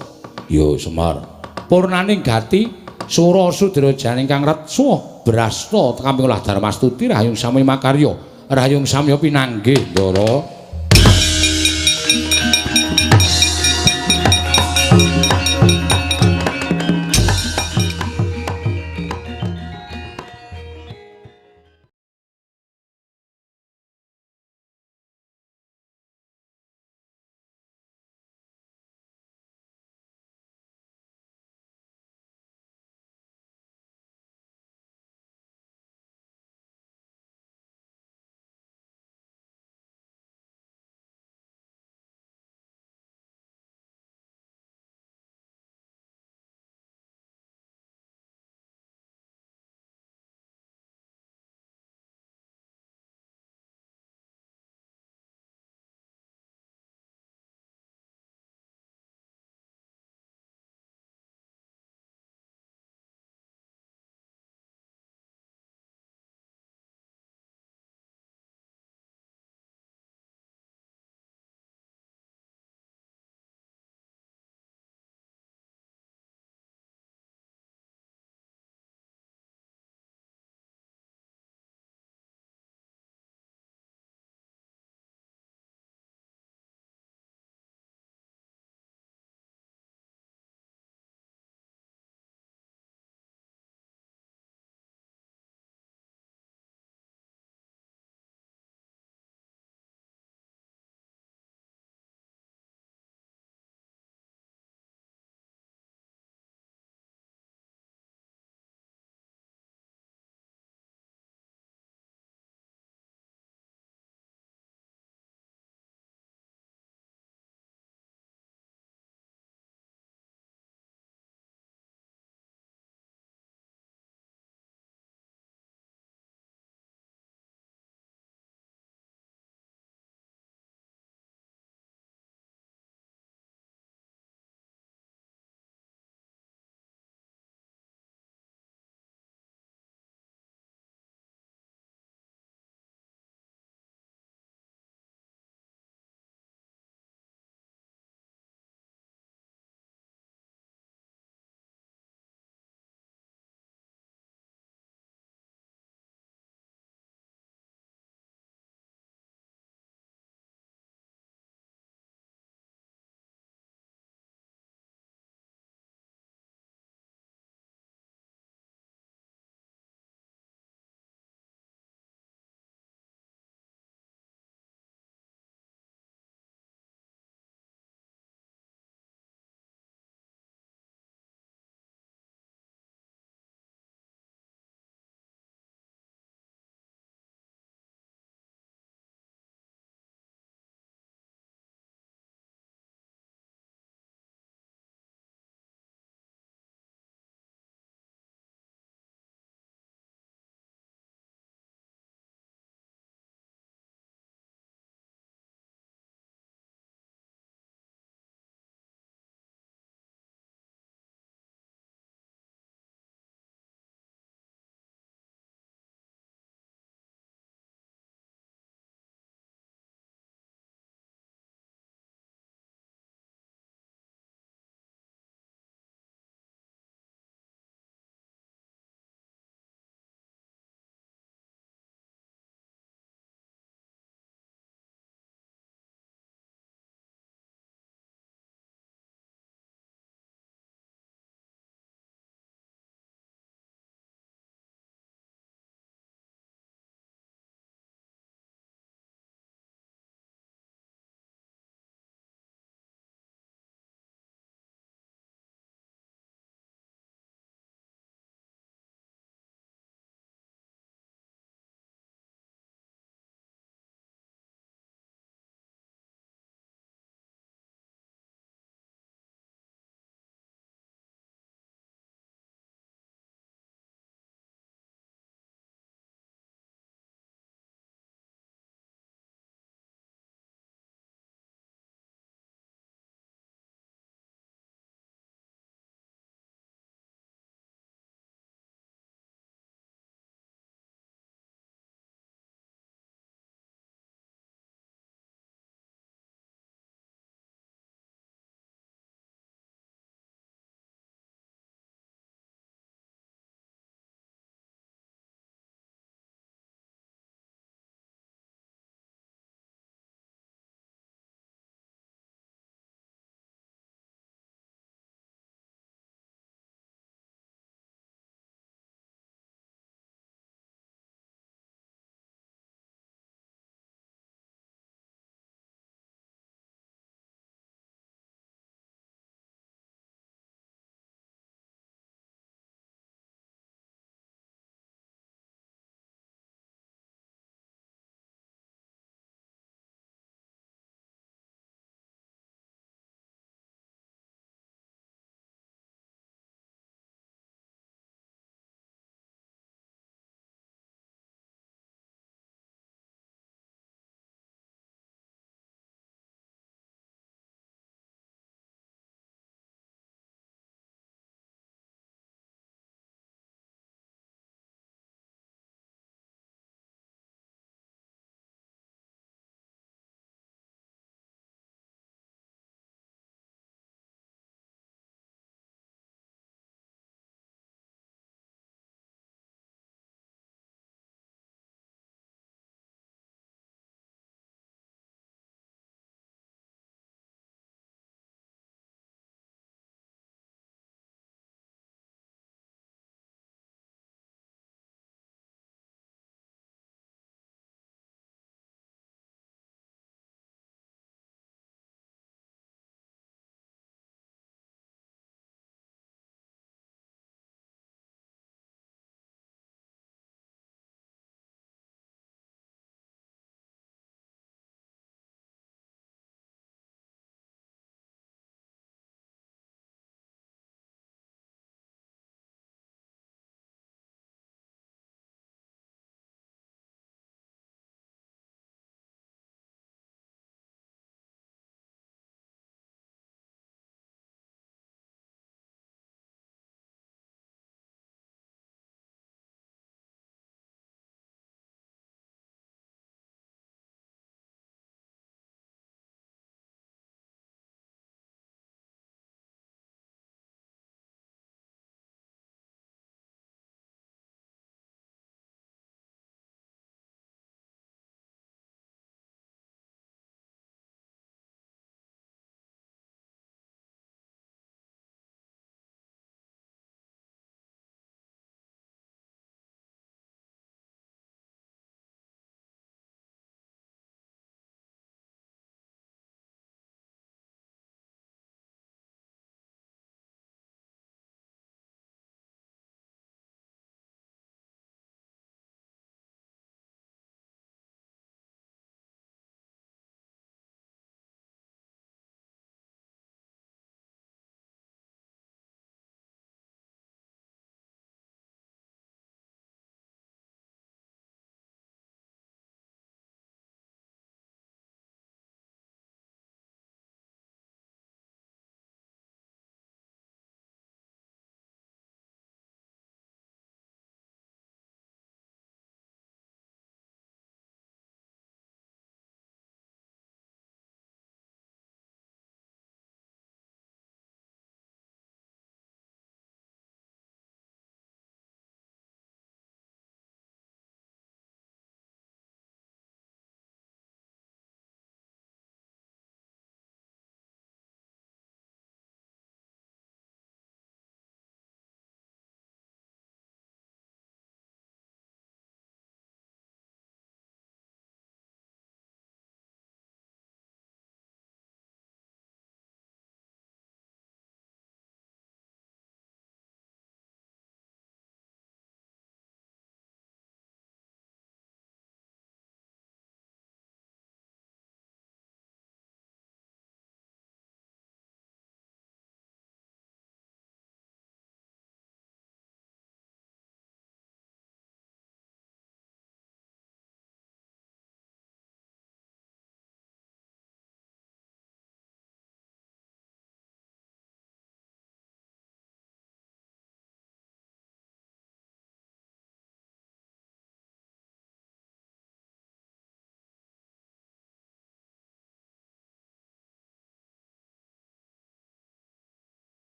Ya Semar, purnaning gati sura sudra janing kang retsa brasta kaping olah dharmastuti rahayung sami makarya rahayung samya pinanggih Ndara.